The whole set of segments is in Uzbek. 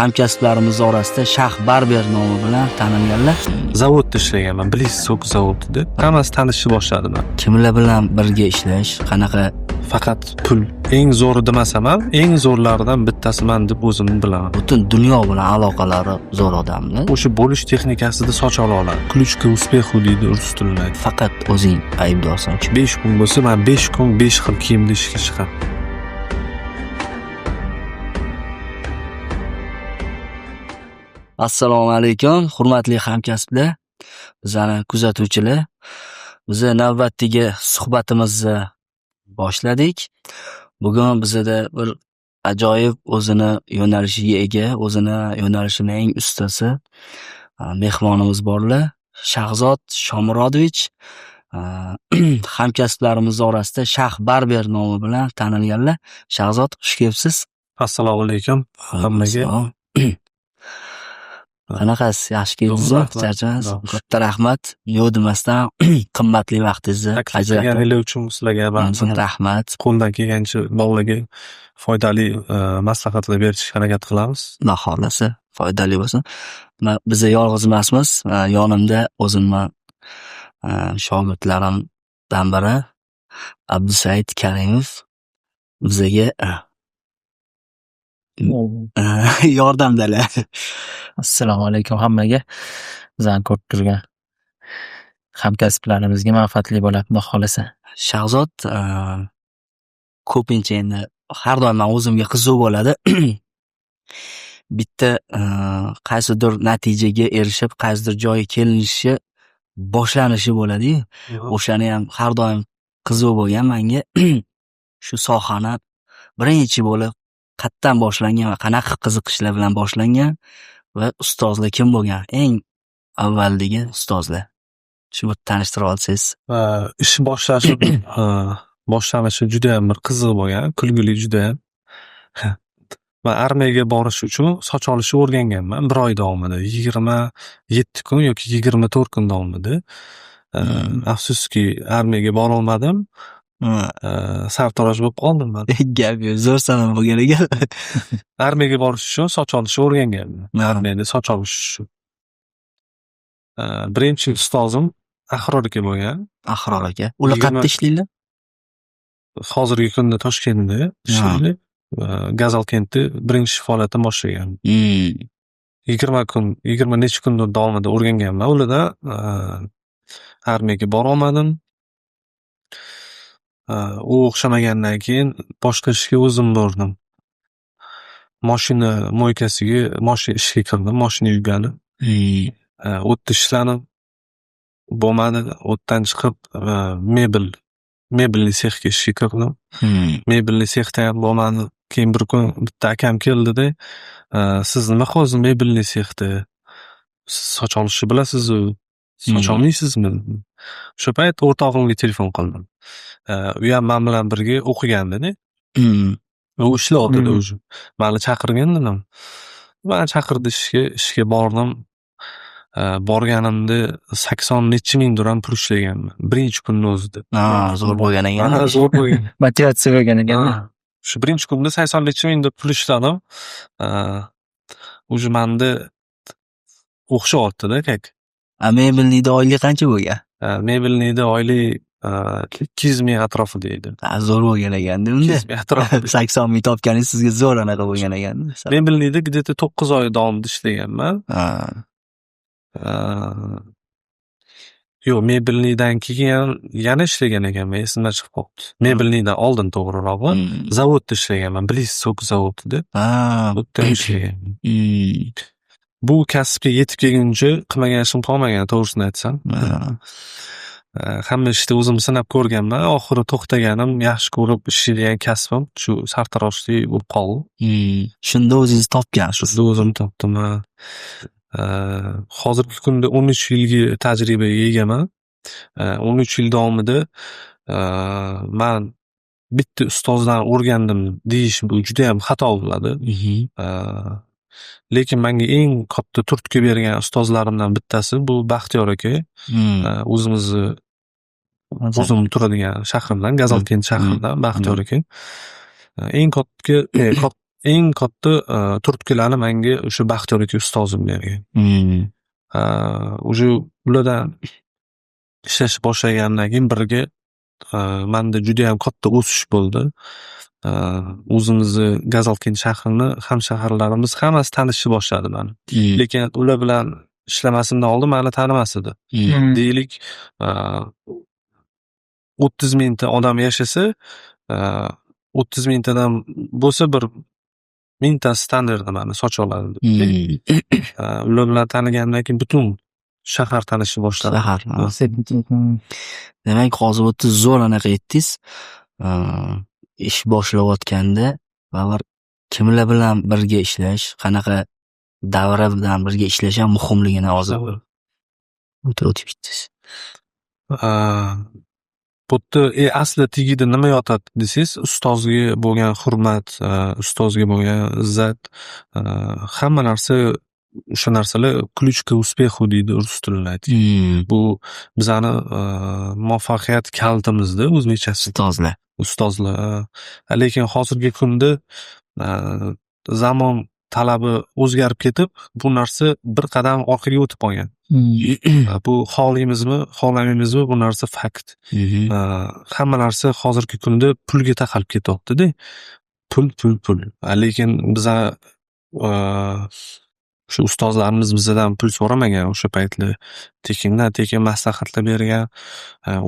Hamkasblarimiz orasida Shah Barber nomi bilan tanilganlar. Zavodda ishlaganman, Blissok zavodida. Hammasi tanishni boshladi mani. Kimlar bilan birga ishlash, qanaqa? Faqat pul. Eng zo'ri demasam ham, eng zo'rlaridan bittasiman deb o'zimni bilaman. Butun dunyo bilan aloqalari zo'r odamlar. O'sha bo'lish texnikasida soch ola oladi. Ключ к успеху deydi rus tilida. Faqat o'zing aybdorsan. 5 kun bo'lsa, man 5 kun 5 xil kiyimda ishga chiqaman. Assalomu alaykum, hurmatli hamkasblar, bizani kuzatuvchilar. Biza navbatdagi suhbatimizni boshladik. Bugun bizada bir ajoyib o'zini yo'nalishiga ega, o'zini yo'nalishining eng ustasi mehmonimiz borlar. Shahzod Shomurodovich, hamkasblarimiz orasida Shah Barber nomi bilan tanilganlar. Shahzod, xush kelibsiz. Assalomu alaykum hammaga. Salom. Qanaqasiz? Yaxshi kelibsizmi? Rahmat. Charchamadingiz? Xudo. Katta rahmat. Yo'q demasdan qimmatli vaqtingizni Taklif ajratib. qilganinglar uchun sizlarga rahmat. Rahmat. Qo'ldan kelgancha bolalarga foydali maslahatlar berishga harakat qilamiz. Xudo xohlasa foydali bo'lsin. Biza yolg'iz emasmiz. Yonimda o'zimni shogirdlarimdan biri Abdusaid Karimov bizaga yordamdalar. Assalomu alaykum hammaga. Bizani ko'rib turgan hamkasblarimizga manfaatli bo'ladi, Xudo xohlasa. Shahzod, ko'pincha endi har doim man o'zimga qiziq bo'ladi. Bitta qaysidir natijaga erishib, qaysidir joyga kelinishi boshlanishi bo'ladi-yu. O'shani ham har doim qiziq bo'lgan menga. Shu sohani birinchi bo'lib qayerdan boshlangan va qanaqa qiziqishlar bilan boshlangan va ustozlar kim bo'lgan? Eng avvaldagi ustozlar. Shu bir tanishtira olsangiz. Ish boshlashi boshlanishi judayam bir qiziq bo'lgan, kulgili judayam. Man armiyaga borish uchun soch olishni o'rganganman bir oy davomida. 27 kun yoki 24 kun davomida. Afsuski, armiyaga borolmadim. Sartarosh bo'lib qoldim man. Gap yo'q, zo'r sanam bo'lgan ekan. Armiyaga borish uchun soch olishni o'rganganman. Armiyada soch olish uchun. Birinchi ustozim Ahror aka bo'lgan. Ahror aka. Ular qayerda ishlaydilar? Hozirgi kunda Toshkentda ishlaydi. Gazalkentda birinchi faoliyatini boshlagan. 20 kun, 20 necha kun davomida o'rganganman ulardan. Armiyaga borolmadim. U o'xshamagandan keyin boshqa ishga o'zim bordim. Moshina мойка siga ishga kirdim, moshina yuvgani. U yerda ishladim. Bo'lmadi. U yerdan chiqib, mebelli sexga ishga kirdim. Mebelli sexda ham bo'lmadi. Keyin bir kun bitta akam keldida, siz nima qilyapsiz mebelli sexda? Siz soch olishni bilasiz-u, soch olmaysizmi? O'sha payt o'rtog'imga telefon qildim. U ham men bilan birga o'qigandida. U ishlayotdi уже. Mani chaqirgan dedim. Mani chaqirdi ishga, ishga bordim. Borganimda 80 necha ming dirham pul ishlaganman. Birinchi kunni o'zida. Ha, zo'r bo'lgan ekan. Ha, zo'r bo'lgan. Motivatsiya bo'lgan ekan. Ha. Shu birinchi kunda 80 necha ming deb pul ishladim. Уже manda o'xshyapti-da как. A мебельный da oylik qancha bo'lgan? Мебельный da oylik 200 ming atrofida edi. Ha, zo'r bo'lgan ekanda unda. 200 ming atrofida. 80 ming topganingiz sizga zo'r anaqa bo'lgan ekan. Мебельный da где-то 9 oy davomida ishlaganman. Yo'q, мебельный dan keyin yana ishlagan ekanman, esimdan chiqib qolibdi. Мебельный dan oldin to'g'rirog'i. Zavodda ishlaganman, Blissok zavodida. U yerda ham ishlaganman. Bu kasbga yetib kelguncha qilmagan ishim qolmagan, to'g'risini aytsam. Hamma ishda o'zim sinab ko'rganman. Oxiri to'xtaganim, yaxshi ko'rib ishlaydigan kasbim shu sartaroshlik bo'lib qoldi. Shunda o'zingiz topgansiz. Shunda o'zim topdim, ha. Hozirgi kunda 13 yilgi tajribaga egaman. 13 yil davomida man bitta ustozdan o'rgandim deyish bu judayam xato bo'ladi. Lekin menga eng katta turtki bergan ustozlarimdan bittasi bu Baxtiyor aka. O'zimizni o'zim turadigan shahrimdan, Gazalkent shahridan Baxtiyor aka. Eng katta Eng katta turtkilarni manga o'sha Baxtiyor aka ustozim bergan. Уже ulardan ishlashni boshlaganimdan keyin birga manda judayam katta o'sish bo'ldi. O'zimizni Gazalkent shahrini hamshaharlarimiz hammasi tanishni boshladi mani. Lekin ular bilan ishlamasimdan oldin mani tanimas edi. Deylik, 30 mingta odam yashasa, 30 mingtadan bo'lsa bir mingtasi tanirdi mani, soch oladi deb. Ular bilan tanigandan keyin butun shahar tanishni boshladi. Shahar. Demak, hozir bu yerda zo'r anaqa aytdingiz. Ish boshlayotganda baribir kimlar bilan birga ishlash, qanaqa davra bilan birga ishlash ham muhimligini hozir o'tib ketdingiz. Bu yerda asli tagida nima yotadi desangiz, ustozga bo'lgan hurmat, ustozga bo'lgan izzat, hamma narsa, o'sha narsalar ключ к успеху deydi rus tilida aytganda. Bu bizani muvaffaqiyat kalitimizda o'zbekchasi. Ustozlar. Ustozlar. Lekin hozirgi kunda zamon talabi o'zgarib ketib, bu narsa bir qadam orqaga o'tib qolgan. Bu xohlaymizmi, xohlamaymizmi, bu narsa fakt. Hamma narsa hozirgi kunda pulga taqalib ketyapti-da. Pul, pul, pul. Lekin biza o'sha ustozlarimiz bizadan pul so'ramagan o'sha paytlar. Tekindan tekin maslahatlar bergan,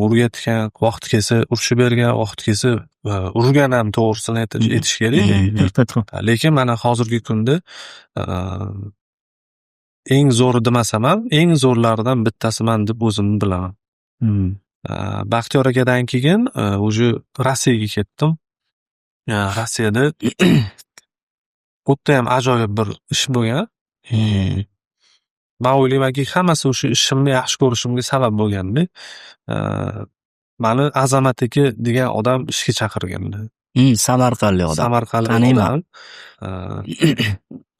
o'rgatgan, vaqti kelsa urishib bergan, vaqti kelsa urgan ham, to'g'risini aytish kerak. Lekin mana hozirgi kunda eng zo'ri demasam ham, eng zo'rlaridan bittasiman deb o'zimni bilaman. Baxtiyor akadan keyin уже Rossiyaga ketdim. Rossiyada u yerdayam ajoyib bir ish bo'lgan. Man o'ylaymanki, hammasi o'sha ishimni yaxshi ko'rishimga sabab bo'lganda. Mani Azamat aka degan odam ishga chaqirgandi. Samarqandlik odam. Samarqandlik Taniyman. odam.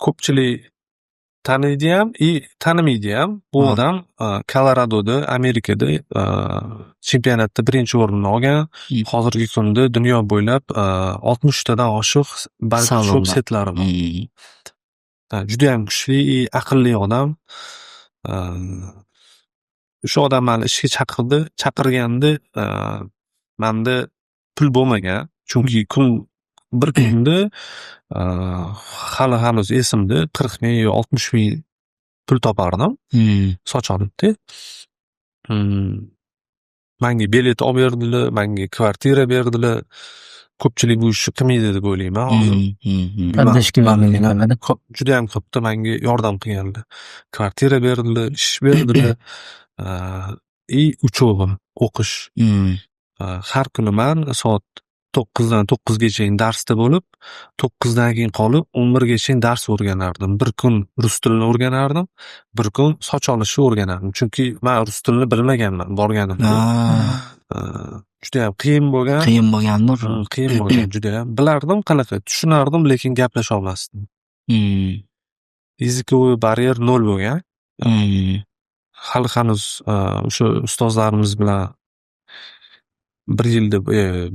Ko'pchilik taniydiyam и tanimaydiyam. Bu odam Koloradoda, Amerikada chempionatda birinchi o'rinni olgan. Hozirgi kunda dunyo bo'ylab 60 tadan oshiq barbershop Salonlar. setlari bor. Judayam kuchli и aqlli odam. O'sha odam mani ishga chaqirdi. Chaqirganda manda pul bo'lmagan. Chunki bir kunda, hali hanuz esimda, 40 ming yo 60 ming pul topardim. Soch olibda. Manga bilet olib berdilar, manga kvartira berdilar. Ko'pchilik bu ishni qilmaydi deb o'ylayman hozir. Поддержка berilgan. Judayam katta manga yordam qilganlar. Kvartira berdilar, ish berdilar. И учёба, o'qish. Har kuni man soat 9dan 9gacha darsda bo'lib, 9dan keyin qolib, 11gacha dars o'rganardim. Bir kun rus tilini o'rganardim, bir kun soch olishni o'rganardim. Chunki man rus tilini bilmaganman borganimda. Judayam qiyin bo'lgan. Qiyin bo'lgandir. Qiyin bo'lgan judayam. Bilardim qanaqa, tushunardim, lekin gaplasholmasdim. Языковой барьер nol bo'lgan. Hali hanuz o'sha ustozlarimiz bilan bir yilda,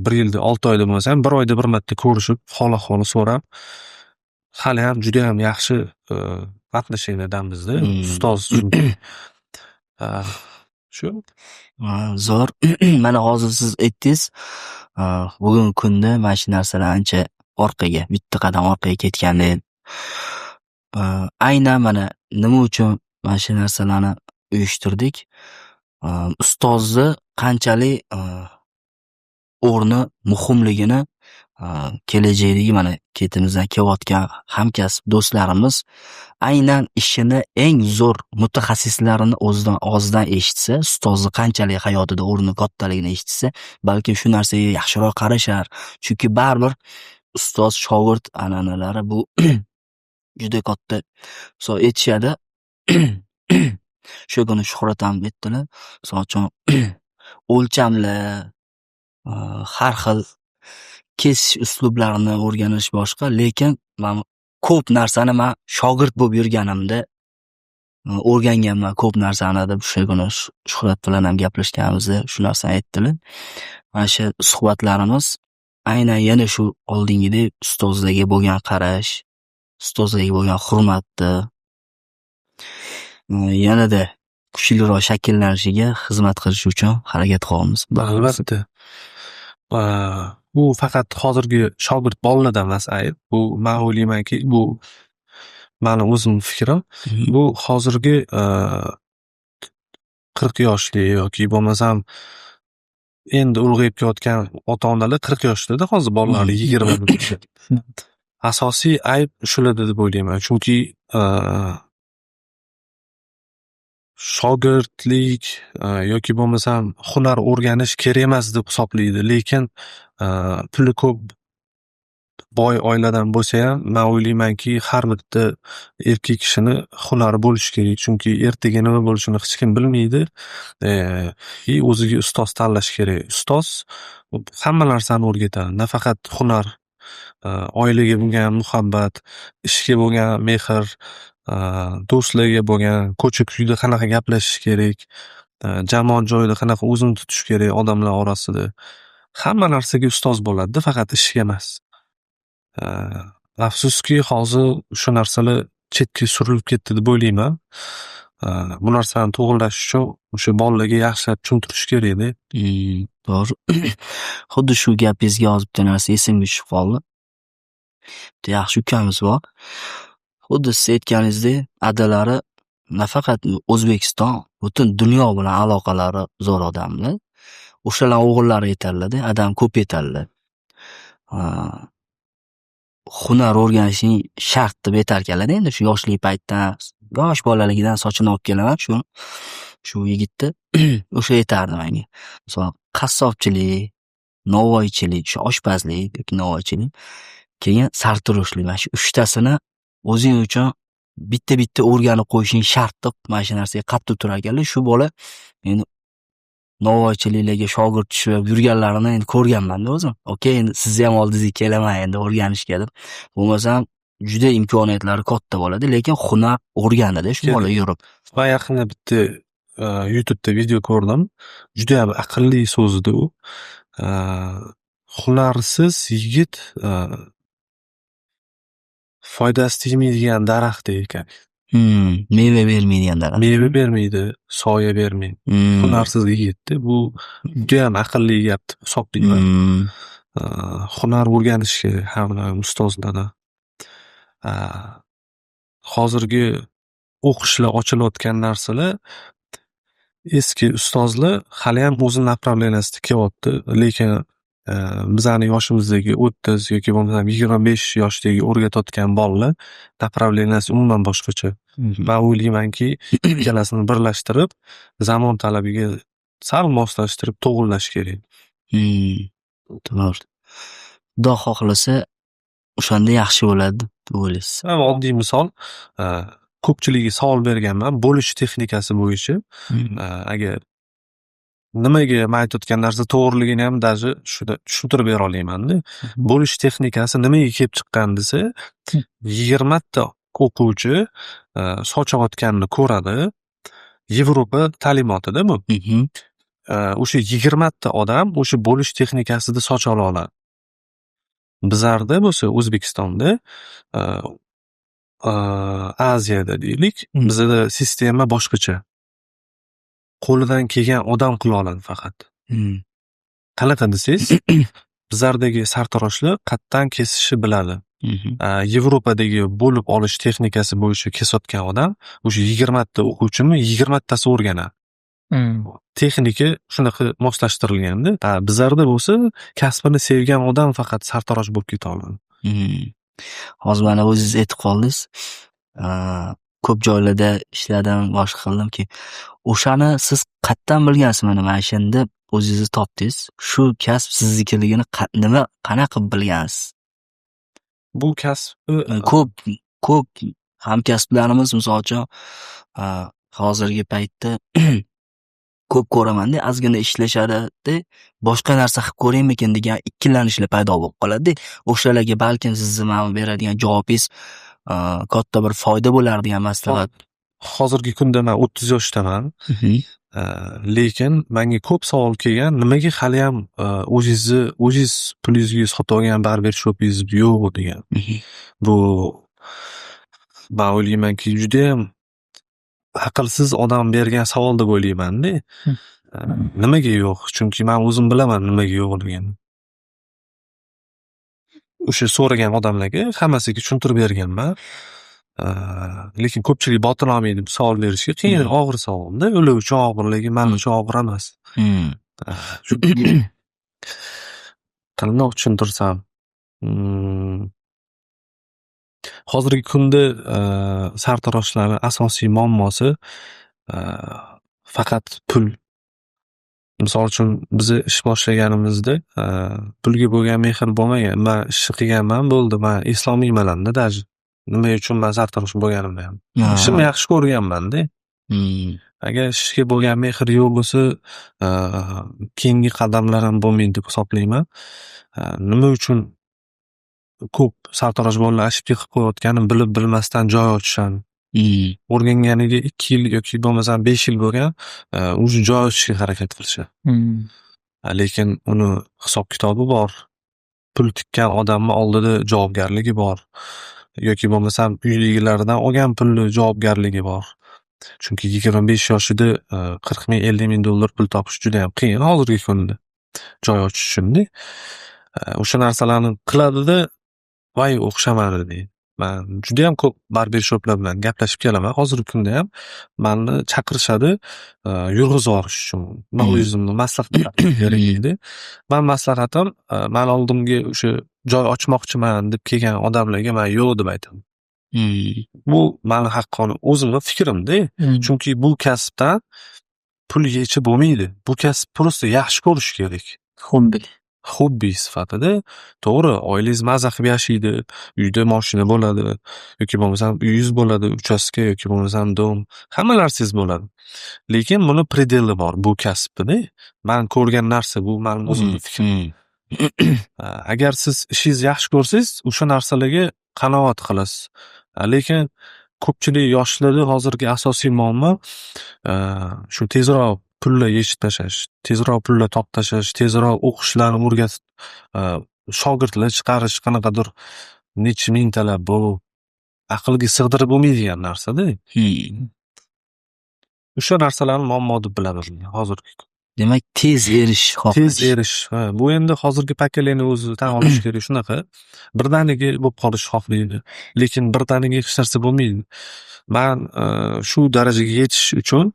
bir yilda 6 oyda bo'lmasa ham, bir oyda bir marta ko'rishib, hol ahvol so'rab, haliyam judayam yaxshi отношения damizda. Ustoz chunki. Shu. Zo'r. Mana hozir siz aytdingiz, bugungi kunda mana shu narsalar ancha orqaga, bitta qadam orqaga ketgandek. Aynan mana nima uchun mana shu narsalarni uyushtirdik? Ustozni qanchalik o'rni muhimligini kelajakdagi mana ketimizdan kelayotgan hamkasb do'stlarimiz aynan ishini eng zo'r mutaxassislarini o'zidan og'zidan eshitsa, ustozni qanchalik hayotida o'rni kattaligini eshitsa, balkim shu narsaga yaxshiroq qarashar. Chunki baribir ustoz shogird an'analari bu juda katta. Misol aytishadi, shu kuni Shuhrat ham aytdilar, misol uchun, o'lchamlar, har xil kesish uslublarini o'rganish boshqa, lekin man ko'p narsani man shogird bo'lib yurganimda o'rganganman ko'p narsani deb o'sha kuni Shuhrat bilan ham gaplashganimizda shu narsani aytdilar. Mana shu suhbatlarimiz Aynan yana shu oldingidek ustozlarga bo'lgan qarash, ustozlarga bo'lgan hurmatni yanada kuchliroq shakllanishiga xizmat qilish uchun harakat qilyapmiz. Albatta. Bu faqat hozirgi shogird bolalarda emas ayb. Bu man o'ylaymanki, bu mani o'zimni fikrim. Bu hozirgi 40 yoshli yoki bo'lmasam endi ulg'ayib kelayotgan ota-onalar 40 yoshda-da hozir, bolalari 20. Asosiy ayb shularda deb o'ylayman. Chunki shogirdlik yoki bo'lmasam hunar o'rganish kerak emas deb hisoblaydi. Lekin puli ko'p, boy oiladan bo'lsayam, man o'ylaymanki, har bitta erkak kishini hunari bo'lishi kerak. Chunki ertaga nima bo'lishini hech kim bilmaydi. И o'ziga ustoz tanlash kerak. Ustoz hamma narsani o'rgatadi. Nafaqat hunar, oilaga bo'lgan muhabbat, ishga bo'lgan mehr, do'stlarga bo'lgan, ko'cha-kuyda qanaqa gaplashish kerak, jamoat joyida qanaqa o'zini tutish kerak odamlar orasida. Hamma narsaga ustoz bo'ladida, faqat ishga emas. Afsuski, hozir shu narsalar chetga surilib ketdi deb o'ylayman. Bu narsani to'g'irlash uchun o'sha bolalarga yaxshilab tushuntirish kerakda. To'g'ri. Xuddi shu gapingizga hozir bitta narsa esimga tushib qoldi. Bitta yaxshi ukamiz bor. Xuddi siz aytganingizdek, adalari nafaqat O'zbekiston, butun dunyo bilan aloqalari zo'r odamlar. O'shalar o'g'illari aytadilarda, adam ko'p aytadilar. Hunar o'rganishing shart deb aytarkanlarda endi shu yoshlik paytdan, yosh bolaligidan sochini olib kelaman shu yigitni. O'sha aytardi menga. Misol, qassobchilik, novvoychilik, shu oshpazlik yoki novvoychilik, keyin sartaroshlik, mana shu uchtasini o'zing uchun bitta-bitta o'rganib qo'yishing shart deb mana shu narsaga qattiq turar ekanlar. Shu bola endi novvoychiliklarga shogird tushib yurganlarini endi ko'rganmanda o'zim. Okey, endi sizni ham oldingizga kelaman endi o'rganishga deb. Bo'lmasam juda imkoniyatlari katta bo'ladi, lekin hunar o'rgandida shu bola yurib. Man yaqinda bitta YouTube'da video ko'rdim. Judayam aqlli so'z edi u. Hunarsiz yigit foydasi tegmaydigan daraxtdek ekan. Meva bermaydigan daraxt. Meva bermaydi, soya bermaydi. Hunarsiz yigitda bu judayam aqlli gap deb hisoblayman. Hunar o'rganish kerak har doim ustozlardan. Hozirgi o'qishlar, ochilayotgan narsalar, eski ustozlar haliyam o'zini направления sida kelyapti. Lekin bizani yoshimizdagi 30 yoki bo'lmasam 25 yoshdagi o'rgatayotgan bolalar направления si umuman boshqacha. Man o'ylaymanki, ikkalasini birlashtirib, zamon talabiga sal moslashtirib to'g'irlash kerak. To'g'ri. Xudo xohlasa, o'shanda yaxshi bo'ladi deb o'ylaysiz. Oddiy misol, ko'pchilikka savol berganman bo'lish texnikasi bo'yicha. Agar nimaga man aytayotgan narsa to'g'riligini ham даже shuni tushuntirib bera olaymanda. Bo'lish texnikasi nimaga kelib chiqqan desa, 20 ta o'quvchi soch olayotganini ko'radi. Yevropa ta'limotida bu. O'sha 20 ta odam o'sha bo'lish texnikasida soch ola oladi. Bizlarda bo'lsa, O'zbekistonda, Aziyada deylik, bizada sistema boshqacha. Qo'lidan kelgan odam qila oladi faqat. Qanaqa desangiz, bizlardagi sartaroshlar qatdan kesishni biladi. Yevropadagi bo'lib olish texnikasi bo'yicha kesayotgan odam o'sha 20 ta o'quvchini 20 tasi o'rganadi. Texnika shunaqa moslashtirilganda. A bizlarda bo'lsa, kasbini sevgan odam faqat sartarosh bo'lib keta oladi. Hozir mana o'zingiz aytib qoldingiz. Ko'p joylarda ishladim, boshqa qildim ki, o'shani siz qayerdan bilgansiz, mana shunda o'zingizni topdingiz. Shu kasb siznikiligini nima, qanaqa qilib bilgansiz? Bu kasbni Ko'p ko'p hamkasblarimiz, misol uchun, hozirgi paytda ko'p ko'ramanda, ozgina ishlashadida, boshqa narsa qilib ko'raymikin degan ikkilanishlar paydo bo'lib qoladida. O'shalarga balkim sizni mana beradigan javobingiz katta bir foyda bo'lar degan maslahat. Hozirgi kunda man 30 yoshdaman. Lekin manga ko'p savol kelgan: nimaga haliyam o'zingizni o'zingiz pulingizga sotib olgan barbershopingiz yo'q degan. Bu, man o'ylaymanki, judayam aqlsiz odam bergan savol deb o'ylaymanda. Nimaga yo'q? Chunki man o'zim bilaman nimaga yo'qligini. O'sha so'ragan odamlarga hammasiga tushuntirib berganman. Lekin ko'pchilik botinolmaydi bu savol berishga. Qiyin, og'ir savolda. Ular uchun og'ir, lekin man uchun og'ir emas. Chunki qandoq tushuntirsam, hozirgi kunda sartaroshlarni asosiy muammosi faqat pul. Misol uchun, biza ish boshlaganimizda pulga bo'lgan mehr bo'lmagan. Man ishni qilganman, bo'ldi, man eslolmayman-da даже. Nima uchun man sartarosh bo'lganimni ham. Ishimni yaxshi ko'rganman-da. Agar ishga bo'lgan mehr yo'q bo'lsa, keyingi qadamlar ham bo'lmaydi deb hisoblayman. Nima uchun ko'p sartarosh bolalar ошибка qilib qo'yayotganini bilib bilmasdan joy ochishadi. O'rganganiga 2 yil yoki bo'lmasam 5 yil bo'lgan, уже joy ochishga harakat qilishadi. Lekin uni hisob kitobi bor. Pul tikkan odamni oldida javobgarligi bor. Yoki bo'lmasam uydagilaridan olgan pulni javobgarligi bor. Chunki 25 yoshida 40 ming, 50 ming dollar pul topish judayam qiyin hozirgi kunda. Joy ochish uchun-da. O'sha narsalarni qiladida, voy, o'xshamadi deydi. Man judayam ko'p barbershoplar bilan gaplashib kelaman. Hozirgi kunda ham mani chaqirishadi yurg'izib yuborish uchun. Man o'zimni maslahat kerak deydi. Man maslahatim, mani oldimga o'sha joy ochmoqchiman deb kelgan odamlarga man yo'q deb aytaman. Bu mani haqqoniy o'zimni fikrimda. Chunki bu kasbdan pul yechib bo'lmaydi. Bu kasb просто yaxshi ko'rish kerak. Хобби. Хобби sifatida. To'g'ri, oilangiz maza qilib yashaydi, uyda moshina bo'ladi yoki bo'lmasam uyingiz bo'ladi, uchastka yoki bo'lmasam дом, hamma narsangiz bo'ladi. Lekin buni предел i bor bu kasbnida. Man ko'rgan narsa bu mani o'zimni fikrim. Agar siz ishingizni yaxshi ko'rsangiz, o'sha narsalarga qanoat qilasiz. Lekin ko'pchilik yoshlarda hozirgi asosiy muammo shu tezroq pullar yechib tashlash, tezroq pullar topib tashlash, tezroq o'qishlarni o'rgatib, shogirdlar chiqarish qanaqadir necha mingtalab, bu aqlga sig'dirib bo'lmaydigan narsada. O'sha narsalarni muammo deb bilaman hozirgi kun. Demak, tez erishish Tez xohlash. Erishish, ha, bu endi hozirgi поколение o'zi tan olish kerak shunaqa. Birdaniga bo'lib qolishni xohlaydi. Lekin birdaniga hech narsa bo'lmaydi. Man shu darajaga yetish uchun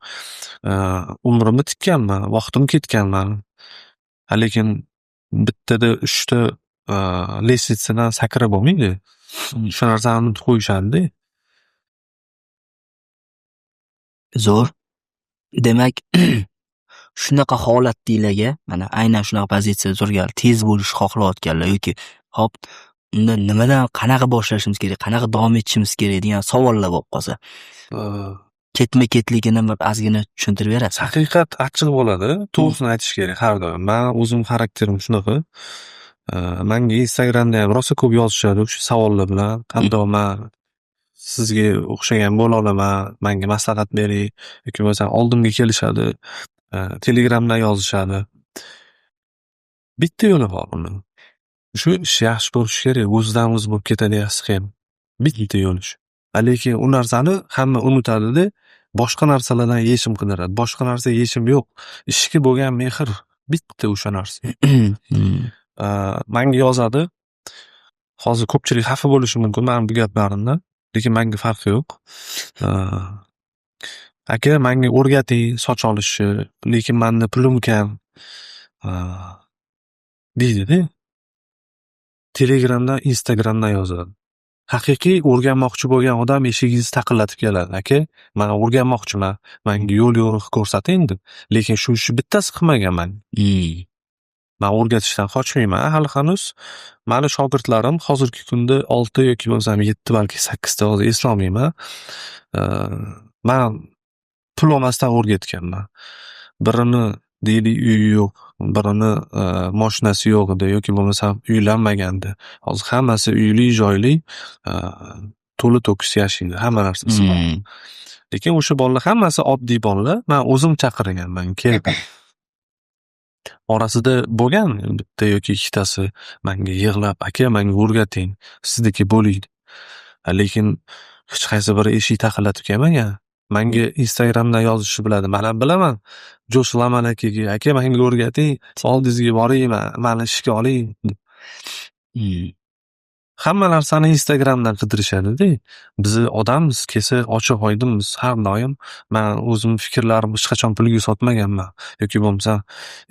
umrimni tikkanman, vaqtim ketgan mani. Lekin bittada uchta лестница dan sakrab bo'lmaydi. Shu narsani unutib qo'yishadida. Zo'r. Demak, shunaqa holatdagilarga, mana aynan shunaqa pozitsiyada turgan, tez bo'lishni xohlayotganlar yoki hop, unda nimadan, qanaqa boshlashimiz kerak, qanaqa davom etishimiz kerak degan savollar bo'lib qolsa, ketma-ketligini bir ozgina tushuntirib berasiz. Haqiqat achchiq bo'ladi. To'g'risini aytish kerak har doim. Man o'zim xarakterim shunaqa. Manga Instagramda ham rosa ko'p yozishadi o'sha savollar bilan. Qandoq man sizga o'xshagan bo'la olaman, manga maslahat bering yoki bo'lmasam oldimga kelishadi, Telegramdan yozishadi. Bitta yo'li bor uni. Shu ishni yaxshi ko'rish kerak, o'zidan o'zi bo'lib ketadigan sxema. Bitta yo'li shu. Lekin u narsani hamma unutadida, boshqa narsalardan yechim qidiradi. Boshqa narsa yechim yo'q. Ishga bo'lgan mehr bitta o'sha narsa. Manga yozadi. Hozir ko'pchilik xafa bo'lishi mumkin mani bu gaplarimdan, lekin manga farqi yo'q. Aka, manga o'rgating soch olishni, lekin manda pulim kam, deydida. Telegramdan, Instagramdan yozadi. Haqiqiy o'rganmoqchi bo'lgan odam eshigingizni taqillatib keladi. Aka, man o'rganmoqchiman, manga yo'l yo'riq ko'rsating deb. Lekin shu ishni bittasi qilmagan man. Man o'rgatishdan qochmayman hali hanuz. Mani shogirdlarim hozirgi kunda olti yoki bo'lmasam yetti, balki sakkizta, hozir eslolmayman. Man pul olmasdan o'rgatganman. Birini, deylik, uyi yo'q, birini moshinasi yo'q edi yoki bo'lmasam uylanmagandi. Hozir hammasi uyli joyli, to'la to'kis yashaydi, hamma narsasi bor. Lekin o'sha bolalar hammasi oddiy bolalar. Man o'zim chaqirganman, kel. Orasida bo'lgan bitta yoki ikkitasi manga yig'lab: "Aka, manga o'rgating, sizniki bo'ling." Lekin hech qaysi biri eshik taqillatib kelmagan. Manga Instagramdan yozishni biladi. Man ham bilaman. Josh Laman akaga: "Aka, manga o'rgating, oldingizga boray, mani ishga oling", deb. Hamma narsani Instagramdan qidirishadi-da. Bizni odammiz, kelsa ochiq oydinmiz har doim. Man o'zimni fikrlarimni hech qachon pulga sotmaganman yoki bo'lmasam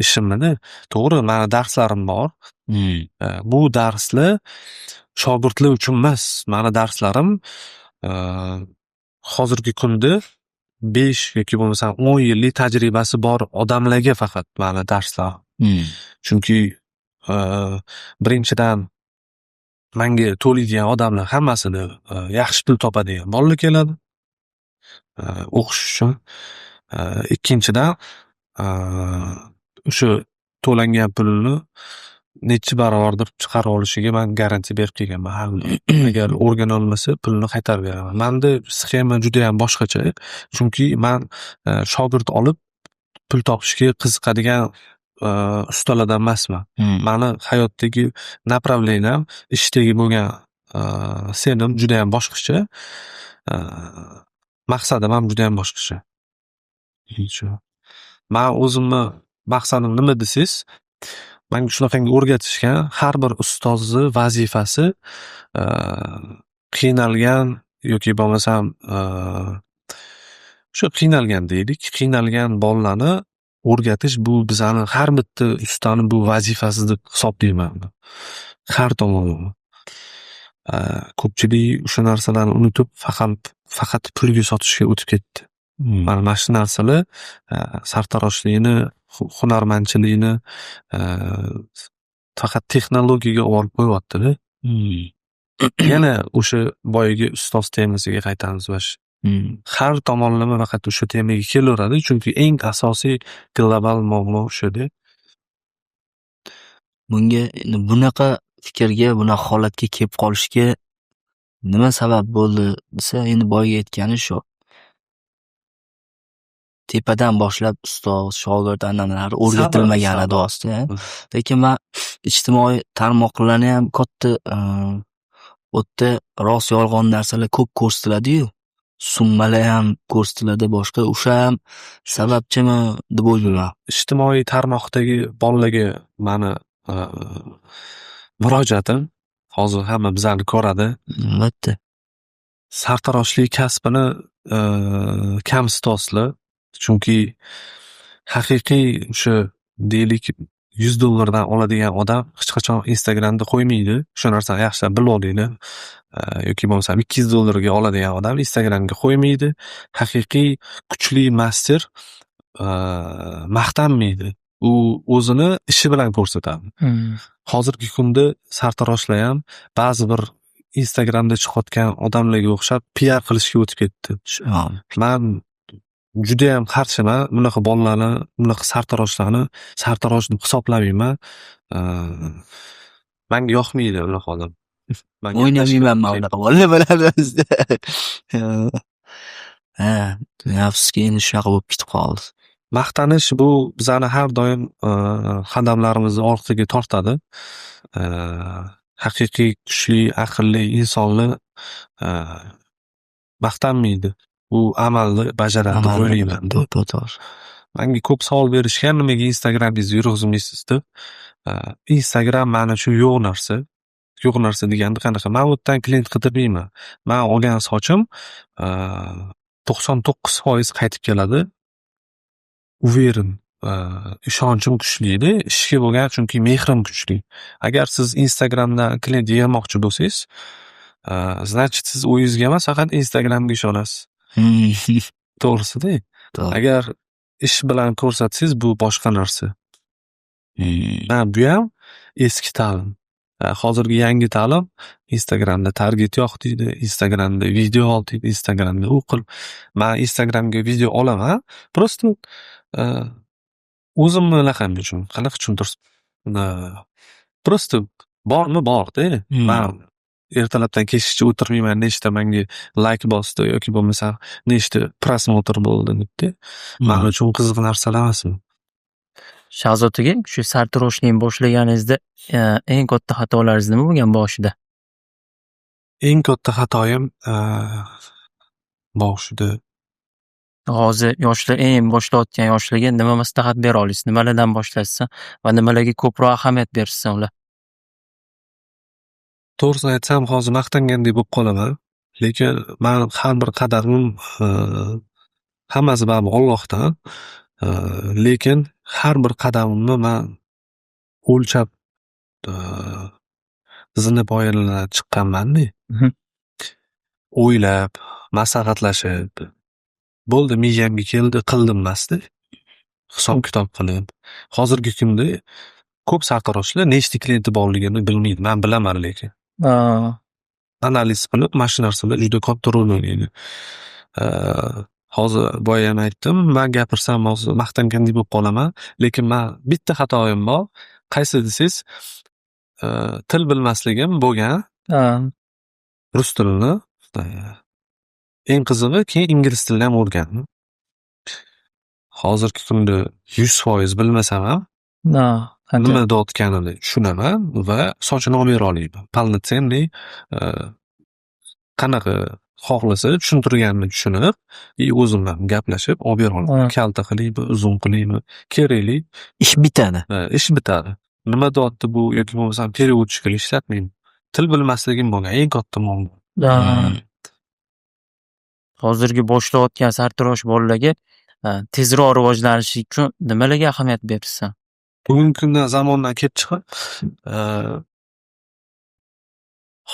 ishimni-da. To'g'ri, mani darslarim bor. Bu darslar shogirdlar uchun emas. Mani darslarim hozirgi kunda 5 yoki bo'lmasam 10 yillik tajribasi bor odamlarga faqat mani darslarim. Chunki birinchidan, manga to'laydigan odamlar hammasini yaxshi pul topadigan bolalar keladi o'qish uchun. Ikkinchidan, o'sha to'langan pulini nechi barobardir chiqarib olishiga man garantiya berib kelganman har doim. Agar o'rganolmasa, pulini qaytarib beraman. Manda sxema judayam boshqacha. Chunki man shogird olib pul topishga qiziqadigan ustalardan emasman. Mani hayotdagi направление m, ishdagi bo'lgan senim judayam boshqacha. Maqsadim ham judayam boshqacha. Shu. Man o'zimni maqsadim nima desangiz, manga shunaqangi o'rgatishgan: har bir ustozni vazifasi qiynalgan yoki bo'lmasam o'sha qiynalgan deylik, qiynalgan bolalarni o'rgatish, bu bizani har bitta ustani bu vazifasi deb hisoblayman. Har tomonlama. Ko'pchilik o'sha narsalarni unutib, faqat pulga sotishga o'tib ketdi. Mana shu narsalar sartaroshlikni, hunarmandchilikni faqat texnologiyaga olib qo'yyapti-da. Yana o'sha boyagi ustoz temasiga qaytamiz mana shu. Har tomonlama faqat o'sha temaga kelaveradi, chunki eng asosiy global muammo o'sha-da. Bunga endi bunaqa fikrga, bunaqa holatga kelib qolishga nima sabab bo'ldi desa, endi boyagi aytgani shu. Tepadan boshlab ustoz, shogird an'analari o'rgatilmagan Sabr. Deyapsiz-da. Lekin man ijtimoiy tarmoqlarniyam katta, u yerda rost yolg'on narsalar ko'p ko'rsatiladi-yu. Summalar ham ko'rsatiladi, boshqa. O'sha ham sababchimi deb o'ylayman. Ijtimoiy tarmoqdagi bolalarga mani murojaatim, hozir hamma bizani ko'radi. Albatta. Sartaroshlik kasbini kamsityapsizlar. Chunki haqiqiy o'sha, deylik, 100 dollardan oladigan odam hech qachon Instagramda qo'ymaydi. Shu narsani yaxshilab bilib olinglar. Yoki bo'lmasam 200 dollarga oladigan odam Instagramga qo'ymaydi. Haqiqiy kuchli master maqtanmaydi. U o'zini ishi bilan ko'rsatadi. Hozirgi kunda sartaroshlar ham ba'zi bir Instagramda chiqayotgan odamlarga o'xshab piar qilishga o'tib ketdi. Man judayam qarshiman. Bunaqa bolalarni, bunaqa sartaroshlarni sartarosh deb hisoblamayman. Manga yoqmaydi unaqa odam. Manga O'ynamayman man unaqa bolalar bilan. Ha, afsuski, endi shunaqa bo'lib ketib qoldi. Maqtanish bu bizani har doim qadamlarimizni orqaga tortadi. Haqiqiy kuchli, aqlli insonlar maqtanmaydi. U amalni bajaradi deb o'ylayman. To'ppa-to'g'ri. Manga ko'p savol berishgan, nimaga Instagramingizni yurg'izmaysiz deb. Instagram man uchun yo'q narsa. Yo'q narsa deganda qanaqa? Man u yerdan klient qidirmayman. Man olgan sochim 99% qaytib keladi. Уверен, ishonchim kuchlida, ishga bo'lgan chunki mehrim kuchli. Agar siz Instagramdan klient yig'moqchi bo'lsangiz, значит, siz o'zingizga emas, faqat Instagramga ishonasiz. To'g'risida. To'g'ri. Agar ish bilan ko'rsatsangiz, bu boshqa narsa. Ha, buyam eski ta'lim. Hozirgi yangi ta'lim Instagramda target yoq deydi, Instagramda video ol deydi, Instagramda u qil. Man Instagramga video olaman, просто o'zimni anaqam uchun, qanaqa tushuntirsam, просто bormi borda. Man Ertalabdan kechgacha o'tirmayman, nechta manga layk bosdi yoki bo'lmasa nechta просмотр bo'ldi debda. Man uchun qiziq narsalar emas u. Shahzod aka, shu sartaroshlikni boshlaganingizda eng katta xatolaringiz nima bo'lgan boshida? Eng katta xatoyim boshida. Hozir yoshlar, eng boshlayotgan yoshlarga nima maslahat bera olasiz? Nimalardan boshlashsin va nimalarga ko'proq ahamiyat berishsin ular? To'g'risini aytsam, hozir maqtangandek bo'lib qolaman. Lekin mani har bir qadamim, hammasi baribir Ollohdan. Lekin har bir qadamimni man o'lchab, zina poyalardan chiqqanmanda. O'ylab, maslahatlashib, bo'ldi, miyamga keldi, qildim emasda. Hisob kitob qilib. Hozirgi kunda ko'p sartaroshlar nechta klienti borligini bilmaydi. Man bilaman lekin. Analiz qilib, mana shu narsalar juda katta rol o'ynaydi. Hozir boyayam aytdim, man gapirsam hozir maqtangandek bo'lib qolaman. Lekin man bitta xatoyim bor. Qaysi desangiz, til bilmasligim bo'lgan. Rus tilini. Eng qizig'i, keyin ingliz tilini ham o'rgandim. Hozirgi kunda 100% bilmasam ham nima deyotganini tushunaman va sochini olib bera olmayman. Полноценный, qanaqa xohlasa tushuntirganini tushunib и o'zim ham gaplashib olib bera olaman. Kalta qilaymi, uzun qilaymi, kerakli. Ish bitadi. Ish bitadi. Nima deyapti bu yoki bo'lmasam переводчик ishlatmayman. Til bilmasligim bo'lgan eng katta muammo. Hozirgi boshlayotgan sartarosh bolalarga tezroq rivojlanishi uchun nimalarga ahamiyat berishsin? Bugungi kundan, zamondan kelib chiqib,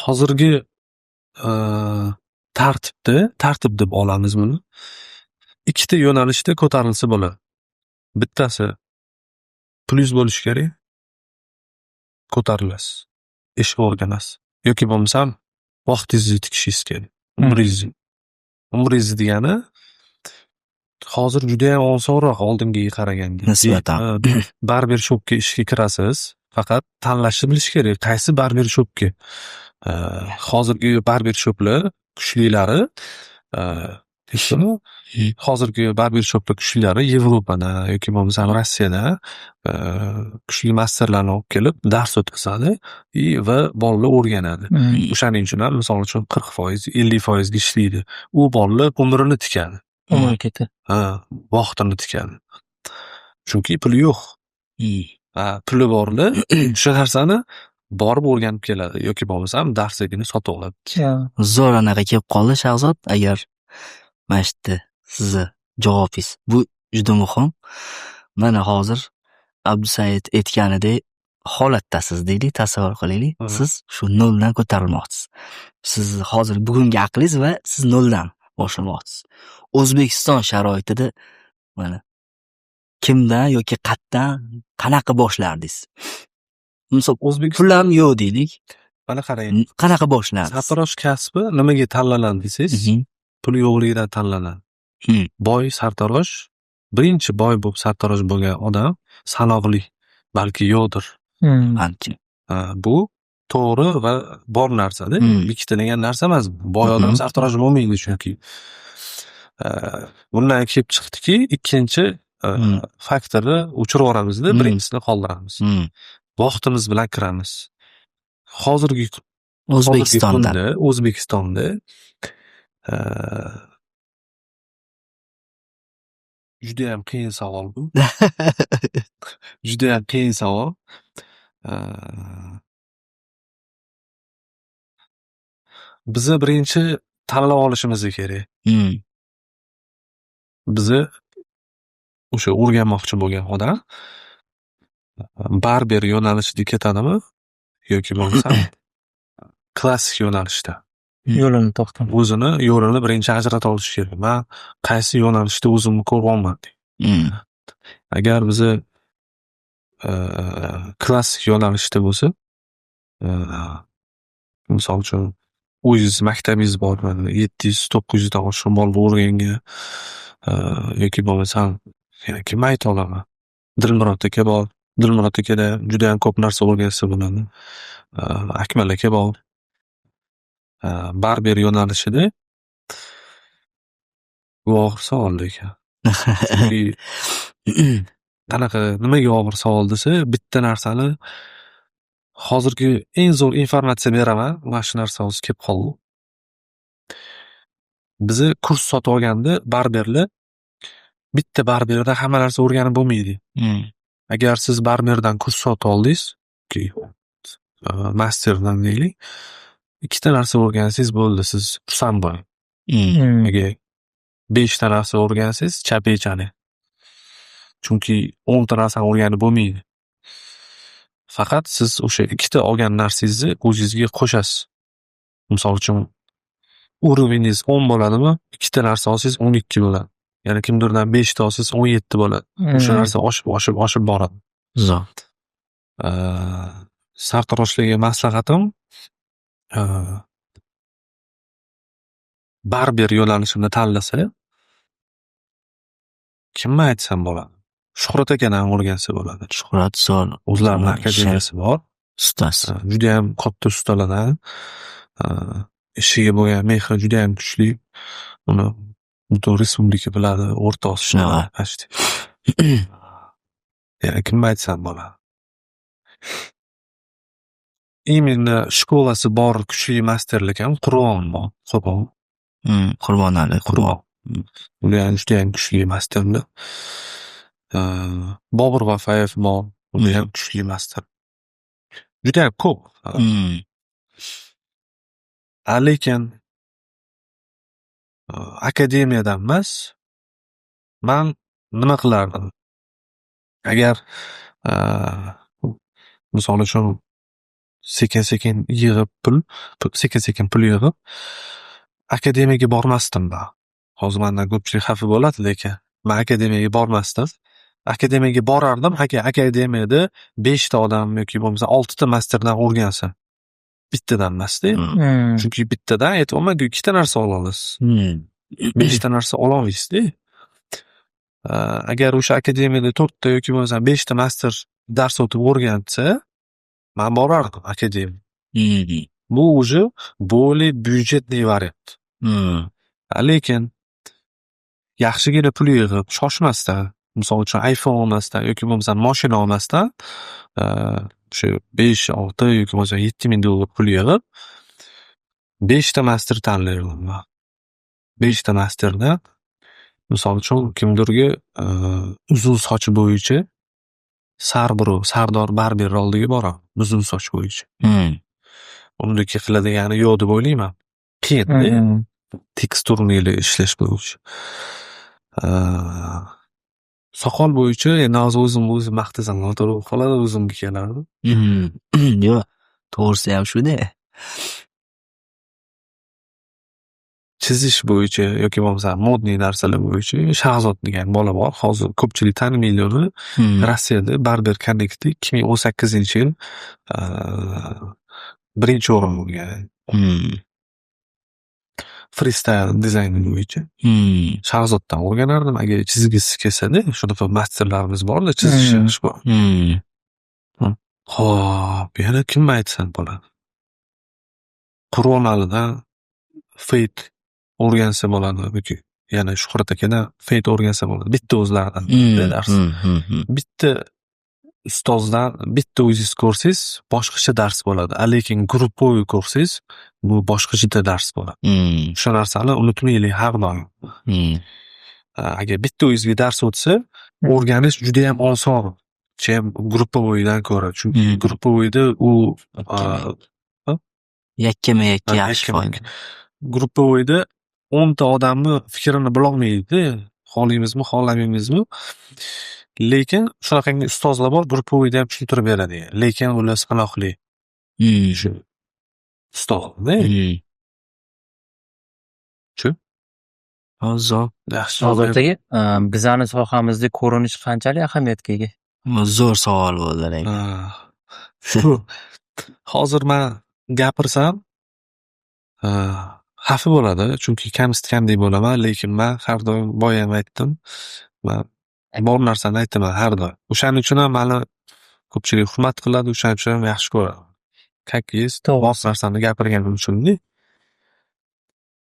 hozirgi tartibda, tartib deb olamiz buni. Ikkita yo'nalishda ko'tarilsa bo'ladi. Bittasi pulingiz bo'lishi kerak, ko'tarilasiz, ish o'rganasiz yoki bo'lmasam vaqtingizni tikishingiz kerak, umringizni. Umringizni degani hozir judayam osonroq oldingiga qaraganda. Nisbatan. Barbershopga ishga kirasiz, faqat tanlashni bilish kerak, qaysi barbershopga. Hozirgi barbershoplar kuchlilari, hozirgi barbershoplar kuchlilari Yevropadan yoki bo'lmasam Rossiyadan kuchli masterlarni olib kelib dars o'tkazadi и va bolalar o'rganadi. O'shaning uchun ham, misol uchun, 40%, 50%ga ishlaydi. U bolalar umrini tikadi. Umri ketadi. Ha, vaqtini tikadi. Chunki puli yo'q. Ha, puli borlar o'sha narsani borib o'rganib keladi yoki bo'lmasam darsligini sotib oladi. Zo'r anaqa kelib qoldi, Shahzod, agar mana shu yerda sizni javobingiz, bu juda muhim. Mana hozir Abdusaid aytganidek holatdasiz deylik, tasavvur qilaylik. Siz shu noldan ko'tarilmoqchisiz. Siz hozir bugungi aqlingiz va siz noldan boshlamoqchisiz. O'zbekiston sharoitida mana kimdan yoki qayerdan, qanaqa boshlardingiz? Misol, pul ham yo'q deylik. Mana qarang. Qanaqa boshlardingiz? Sartarosh kasbi nimaga tanlanadi desangiz, puli yo'qligidan tanlanadi. Boy sartarosh, birinchi boy bo'lib sartarosh bo'lgan odam sanoqli, balki yo'qdir. Balki. Bu to'g'ri va bor narsada. Bekitilgan narsa emas. Boy odam sartarosh bo'lmaydi chunki. Bundan kelib chiqdiki, ikkinchi faktorni o'chirib yuboramizda, birinchisini qoldiramiz. Vaqtimiz bilan kiramiz. Hozirgi O'zbekistonda. Kunda O'zbekistonda judayam qiyin savol bu. Judayam qiyin savol. Biza birinchi tanlab olishimiz kerak. Biza o'sha o'rganmoqchi bo'lgan odam barber yo'nalishida ketadimi yoki bo'lmasam klassik yo'nalishda. Yo'lini topdim. O'zini yo'lini birinchi ajrata olishi kerak. Man qaysi yo'nalishda o'zimni ko'ryapman deb. Agar biza klassik yo'nalishda bo'lsa, misol uchun, o'zingiz maktabingiz bormi, 700, 900dan oshiq bola o'rgangan yoki bo'lmasam, yana kimni ayta olaman? Dilmurod aka bor. Dilmurod akada judayam ko'p narsa o'rgansa bo'ladi. Akmal aka bor. Barber yo'nalishida bu og'ir savol lekin. Chunki qanaqa, nimaga og'ir savol desa, bitta narsani hozirgi eng zo'r informatsiya beraman. Mana shu narsa hozir kelib qoldi. Biza kurs sotib olganda barberlar, bitta barberda hamma narsa o'rganib bo'lmaydi. Agar siz barberdan kurs sotib oldingiz yoki masterdan deylik, ikkita narsa o'rgansangiz bo'ldi, siz xursand bo'ling. Agar beshta narsa o'rgansangiz, chapechani. Chunki 10 ta narsani o'rganib bo'lmaydi. Faqat siz o'sha ikkita olgan narsangizni o'zingizga qo'shasiz. Misol uchun, уровень ingiz 10 bo'ladimi, ikkita narsa olsangiz, 12 bo'ladi. Yana kimdirdan beshta olsangiz, 17 bo'ladi. O'sha narsa oshib, oshib, oshib boradi. Zo'r. Sartaroshlarga maslahatim, barber yo'nalishini tanlasa, kimni aytsam bo'ladi? Shuhrat akadan o'rgansa bo'ladi. Shuhrat zo'r. O'zlarini akademiyasi bor. Ustasi. Judayam katta ustalardan. Ishiga bo'lgan mehri judayam kuchli. Uni butun respublika biladi, O'rta Osiyo Shunaqa. почти. Yana kimni aytsam bo'ladi? Именно школа si bor kuchli masterlar ham Qurbon bor. Qurbon. Qurbonali. Qurbon. Ular judayam kuchli masterlar. Bobur Vafayev bor. Ular ham kuchli master. Judayam ko'p. A lekin akademiyadan emas, man nima qilardim? Agar, misol uchun, sekin-sekin yig'ib pul, sekin-sekin pul yig'ib, akademiyaga bormasdim man. Hozir mandan ko'pchilik xafa bo'ladi, lekin man akademiyaga bormasdim. Akademiyaga borardim, agar akademiyada beshta odam yoki bo'lmasa oltita masterdan o'rgansam. Bittadan emasda. Chunki bittadan aytyapman-ku, ikkita narsa ola olasiz. Beshta narsa ololmaysizda. Agar o'sha akademiyada to'rtta yoki bo'lmasa beshta master dars o'tib o'rgansa, man borardim akademiyaga. Bu уже более бюджетный variant. Lekin yaxshigina pul yig'ib, shoshmasdan, misol uchun, iPhone olmasdan yoki bo'lmasa moshina olmasdan, o'sha 5, 6 yoki bo'lmasa 7000 dollar pul yig'ib, beshta master tanlayman man. Beshta masterdan, misol uchun, kimdirga uzun soch bo'yicha Sarbro, Sardor Barber oldiga boraman uzun soch bo'yicha. Undagi qiladigani yo'q deb o'ylayman. Qiyinda текстурный ishlash bo'yicha. Soqol bo'yicha endi hozir o'zimni o'zim maqtasam noto'g'ri bo'lib qoladi, o'zimga keladi. Yo'q, to'g'risiyam shu-da. Chizish bo'yicha yoki bo'lmasa модный narsalar bo'yicha Shahzod degan bola bor. Hozir ko'pchilik tanimaydi uni. Rossiyada Barber Connect'da 2018-yil birinchi o'rin olgan. Freestyle dizayni bo'yicha. Shahzoddan o'rganardim agar chizgisi kelsada, shunaqa masterlarimiz borda, chizish yaxshi bor. Xo'p, yana kimni aytsam bo'ladi? Qurbonalidan fade o'rgansa bo'ladi yoki yana Shuhrat akadan fade o'rgansa bo'ladi. Bitta o'zlaridan dars. Bitta ustozdan bitta o'zingiz ko'rsangiz, boshqacha dars bo'ladi. A lekin групповой ko'rsangiz, bu boshqacha dars bo'ladi. O'sha narsani unutmaylik har doim. Agar bitta o'zingizga dars o'tsa, o'rganish judayam oson, чем групповой dan ko'ra. Chunki групповой da u Yakkama-yakka yaxshi foyda. Групповой da 10 ta odamni fikrini bilolmaydida, xohlaymizmi, xohlamaymizmi. Lekin shunaqangi ustozlar bor, групповой da ham tushuntirib beradigan. Lekin ular sanoqli. Shu ustozda. Shu. Zo'r. Yaxshi. Shahzod aka, bizani sohamizda ko'rinish qanchalik ahamiyatga ega? Zo'r savol bo'ldi lekin. Shu hozir man gapirsam, xafa bo'ladi, chunki kamsitgandek bo'laman, lekin man har doim, boyam aytdim, man bor narsani aytaman har doim. O'shaning uchun ham mani ko'pchilik hurmat qiladi, o'shaning uchun ham yaxshi ko'radi. Как есть, bor narsani gapirganim uchunda.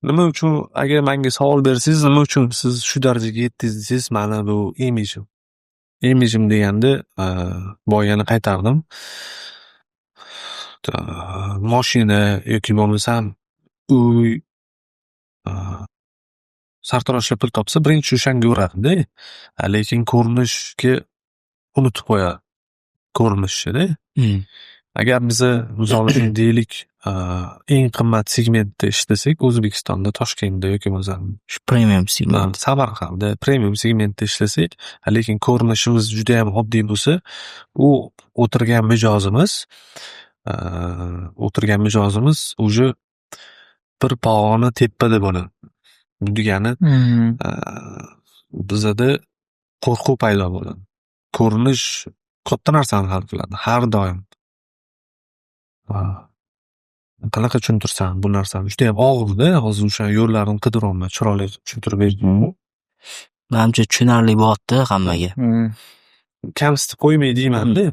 Nima uchun, agar manga savol bersangiz, nima uchun siz shu darajaga yetdingiz desangiz, mani bu imijim. Imijim deganda, boya yana qaytardim. Moshina yoki bo'lmasam uy, sartaroshlar pul topsa, birinchi o'shanga uradida. Lekin ko'rinishga unutib qo'yadi. Ko'rinishida. Agar biza, misol uchun, deylik, eng qimmat segmentda ishlasak O'zbekistonda, Toshkentda yoki bo'lmasam Shu premium segment. Samarqandda premium segmentda ishlasak, lekin ko'rinishimiz judayam oddiy bo'lsa, u o'tirgan mijozimiz уже bir pog'ona tepada bo'ladi. Bu degani, bizada qo'rquv paydo bo'ladi. Ko'rinish katta narsani hal qiladi har doim. Qanaqa tushuntirsam bu narsani? Judayam og'irda, hozir o'sha yo'llarini qidiryapman chiroyli qilib tushuntirib berish. Manimcha, tushunarli bo'lyapti hammaga. Kamsitib qo'ymay deymanda.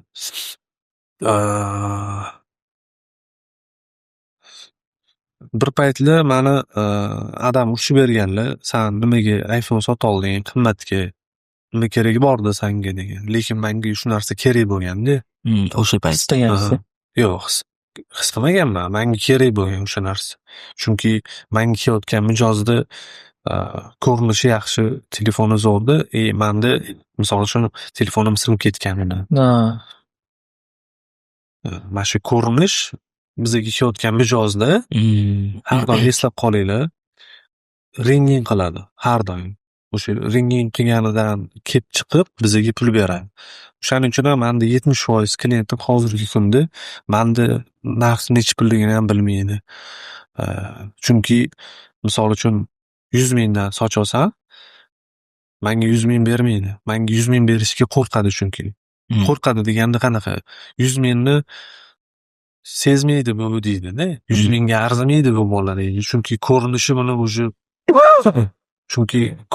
Bir paytlar mani adam urishib berganlar, san nimaga iPhone sotolding qimmatga, nima keragi bordi sanga degan. Lekin manga shu narsa kerak bo'lganda. O'sha payt. His qilgansiz. Yo'q, his qilmaganman. Manga kerak bo'lgan o'sha narsa. Chunki manga kelayotgan mijozni ko'rinishi yaxshi, telefoni zo'rda и manda, misol uchun, telefonim sinib ketgan edi. Mana shu ko'rinish bizaga kelayotgan mijozda, har doim eslab qolinglar, ringing qiladi har doim. O'sha ringing qilganidan kelib chiqib bizaga pul beradi. O'shaning uchun ham manda 70% klientim hozirgi kunda manda narx nechi pulligini ham bilmaydi. Chunki, misol uchun, 100 mingdan soch olsam, manga 100 ming bermaydi. Manga 100 ming berishga qo'rqadi chunki. Qo'rqadi deganda qanaqa? 100 mingni sezmaydi bu deydida. 100 mingga arzimaydi bu bola deydi. Chunki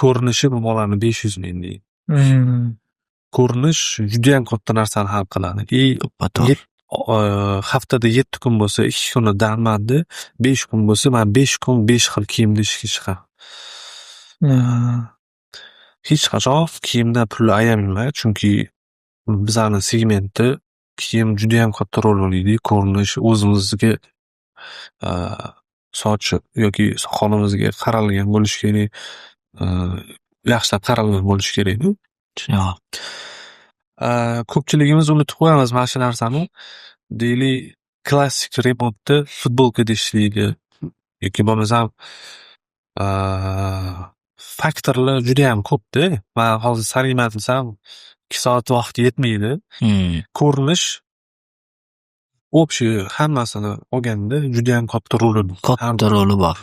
ko'rinishi bu bolani 500 ming deydi. Ko'rinish judayam katta narsani hal qiladi. И To'ppa-to'g'ri. haftada 7 kun bo'lsa, 2 kuni dam, 5 kun bo'lsa, man 5 kun 5 xil kiyimda ishga chiqaman. Hech qachon kiyimdan pul ayamayman, chunki bizani segmentda kiyim judayam katta rol o'ynaydi. Ko'rinish, o'zimizga, soch yoki soqolimizga qaralgan bo'lishi kerak, yaxshilab qaralgan bo'lishi kerakda. Tushunaman. Ko'pchiligimiz unutib qo'yamiz mana shu narsani. Deylik, klassik remontda futbolkada ishlaydi yoki bo'lmasam, faktorlar judayam ko'pda. Man hozir sanayman desam, 2 soat vaqt yetmaydi. Ko'rinish общий hammasini olganda judayam katta roli bor. Katta roli bor.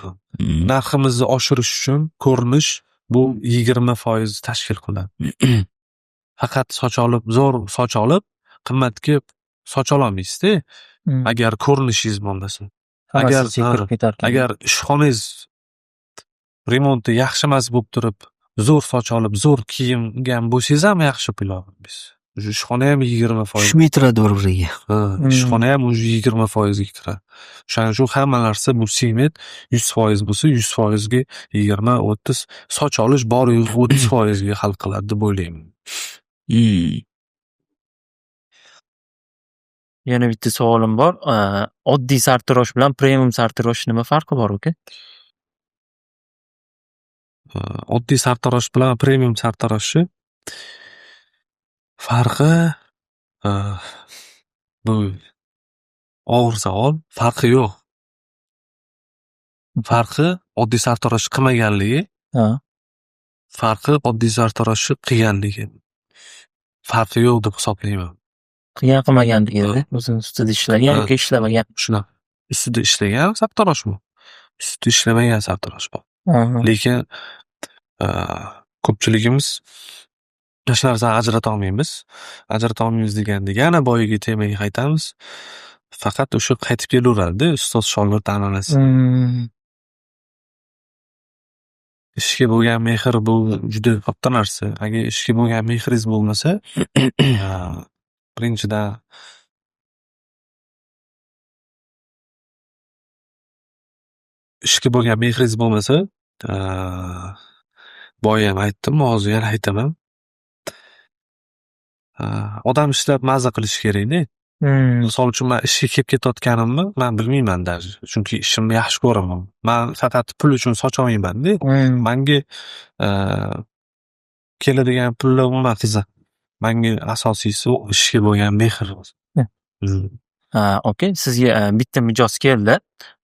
Narximizni oshirish uchun ko'rinish bu 20% tashkil qiladi. Faqat soch olib, zo'r soch olib, qimmatga soch ololmaysizda, agar ko'rinishingiz bo'lmasa. Agar Hammasi kirib ketarkan. Agar ishxonangiz remonti yaxshi emas bo'lib turib, zo'r soch olib, zo'r kiyingan bo'lsangiz ham, yaxshi pul ololmaysiz. Уже ishxona ham 20%. Tushmay turadi bir-biriga. Ha, ishxona ham уже 20%ga kiradi. O'shaning uchun hamma narsa, bu segment 100% bo'lsa, 100%ga 20, 30, soch olish bor yo'g'i 30%ga hal qiladi deb o'ylayman. Yana bitta savolim bor. Oddiy sartarosh bilan premium sartarosh nima farqi bor, uka? Oddiy sartarosh bilan premium sartaroshni farqi, bu og'ir savol. Farqi yo'q. Farqi oddiy sartarosh qilmaganligi, farqi oddiy sartaroshni qilganligi. Farqi yo'q deb hisoblayman. Qilgan qilmaganligida, o'zini ustida ishlagan yoki ishlamagan. Shunaqa. Ustida ishlagan sartarosh bu. Ustida ishlamagan sartarosh bor. Lekin ko'pchiligimiz mana shu narsani ajrata olmaymiz. Ajrata olmaymiz deganda yana boyagi temaga qaytamiz. Faqat o'sha qaytib kelaveradida ustoz shogird an'anasi. Ishga bo'lgan mehr bu juda katta narsa. Agar ishga bo'lgan mehringiz bo'lmasa, birinchidan Ishga bo'lgan mehringiz bo'lmasa, boyayam aytdim, hozir yana aytaman. Odam ishlab maza qilishi kerakda. Misol uchun, man ishga kelib ketayotganimni man bilmayman даже. Chunki ishimni yaxshi ko'raman. Man faqat pul uchun soch olmaymanda. Manga keladigan pullar umuman qiziq. Manga asosiysi ishga bo'lgan mehr. Ha, okey. Sizga bitta mijoz keldi.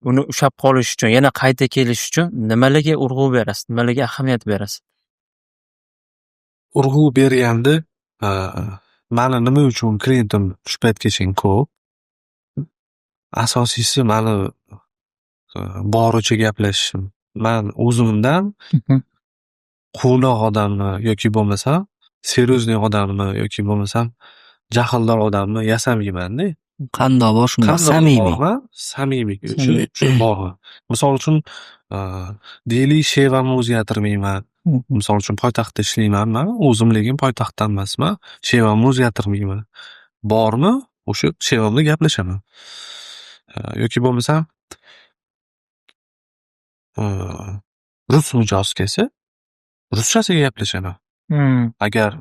Uni ushlab qolish uchun, yana qayta kelish uchun nimalarga urg'u berasiz? Nimalarga ahamiyat berasiz? Urg'u berganda, mani nima uchun klientim shu paytgacha ko'p? Asosiysi, mani boricha gaplashishim. Man o'zimdan quvnoq odamni yoki bo'lmasam серьезный odamni yoki bo'lmasam jahldor odamni yasamayman-da. Qandoq bor, shundoq Qandoq samimiy. borman, samimiy shu borman. Misol uchun, deylik, shevamni o'zgartirmayman. Misol uchun, poytaxtda ishlayman man, o'zim lekin poytaxtdan emasman. Shevamni o'zgartirmayman. Bormi, o'sha shevamda gaplashaman. Yoki bo'lmasam, rus mijoz kelsa, ruschasiga gaplashaman. Agar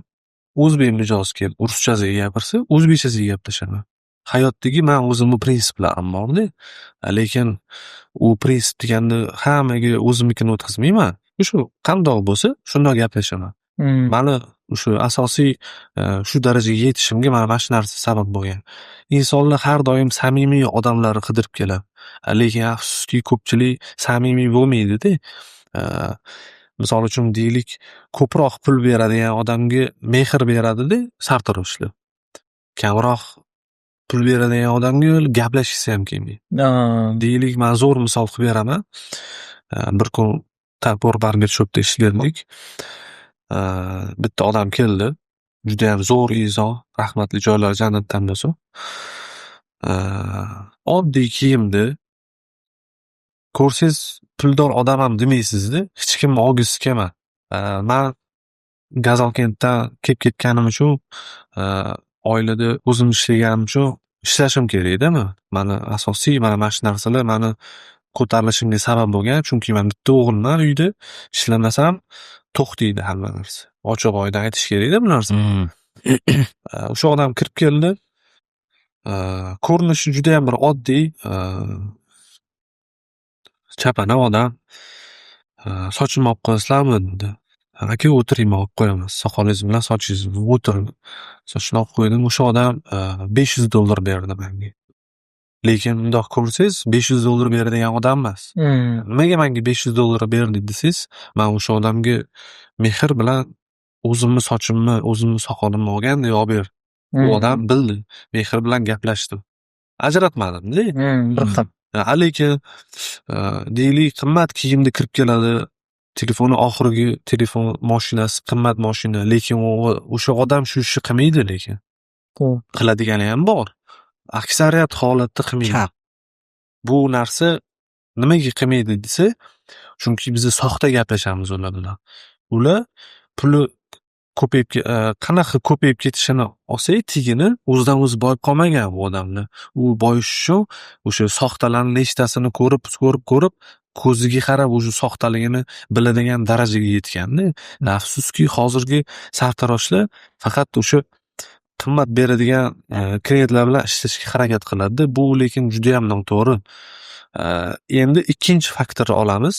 o'zbek mijoz kelib ruschasiga gapirsa, o'zbekchasiga gaplashaman. Hayotdagi man o'zimni prinsiplarim borda. Lekin u prinsip deganda hammaga o'zimnikini o'tkazmayman. Shu qandoq bo'lsa, shundoq gaplashaman. Mani o'sha asosiy shu darajaga yetishimga mana shu narsa sabab bo'lgan. Insonlar har doim samimiy odamlarni qidirib keladi. Lekin afsuski, ko'pchilik samimiy bo'lmaydida. Misol uchun, deylik, ko'proq pul beradigan odamga mehr beradida sartaroshlar. Kamroq pul beradigan odamga gaplashgisi ham kelmaydi. Deylik, man zo'r misol qilib beraman. Bir kun Topor Barber Shopda ishlardik. Bitta odam keldi. Judayam zo'r inson, rahmatli, joylari jannatdan bo'lsin. Oddiy kiyimda, ko'rsangiz, puldor odamam demaysizda, hech kimni olgisi kelmadi. Man Gazalkentdan kelib ketganim uchun, oilada o'zim ishlaganim uchun ishlashim kerakda man. Mani asosiy mana shu narsalar mani ko'tarilishimga sabab bo'lgan. Chunki man bitta o'g'ilman uyda, ishlamasam to'xtaydi hamma narsa. Ochiq oydin aytish kerakda bu narsani. O'sha odam kirib keldi. Ko'rinishi judayam bir oddiy, chapana odam. "Sochimni olib qo'yasizlarmi?" dedi. "Aka, o'tiring, man olib qo'yaman. Soqolingiz bilan sochingizni." O'tirdi. Sochini olib qo'ydim. O'sha odam $500 berdi menga. Lekin mundoq ko'rsangiz, $500 beradigan odam emas. Nimaga menga $500 berdi desangiz, man o'sha odamga mehr bilan o'zimni sochimni, o'zimni soqolimni olgandek olib berdim. U odam bildi. Mehr bilan gaplashdim. Ajratmadim-da. Bir xil. A lekin, deylik, qimmat kiyimda kirib keladi. Telefoni oxirgi telefon, moshinasi qimmat moshina, lekin u o'sha odam shu ishni qilmaydi lekin. Qiladiganiyam bor. Aksariyat holatda qilmaydi. Kam. Bu narsa nimaga qilmaydi desa, chunki biza soxta gaplashamiz ular bilan. Ular puli ko'payib, qanaqa ko'payib ketishini olsak, tagini o'zidan o'zi boyib qolmagan bu odamlar. U boyish uchun o'sha soxtalarni nechtasini ko'rib, ko'rib, ko'rib, ko'ziga qarab уже soxtaligini biladigan darajaga yetganda. Afsuski, hozirgi sartaroshlar faqat o'sha qimmat beradigan klientlar bilan ishlashga harakat qiladida. Bu lekin judayam noto'g'ri. Endi ikkinchi faktorni olamiz.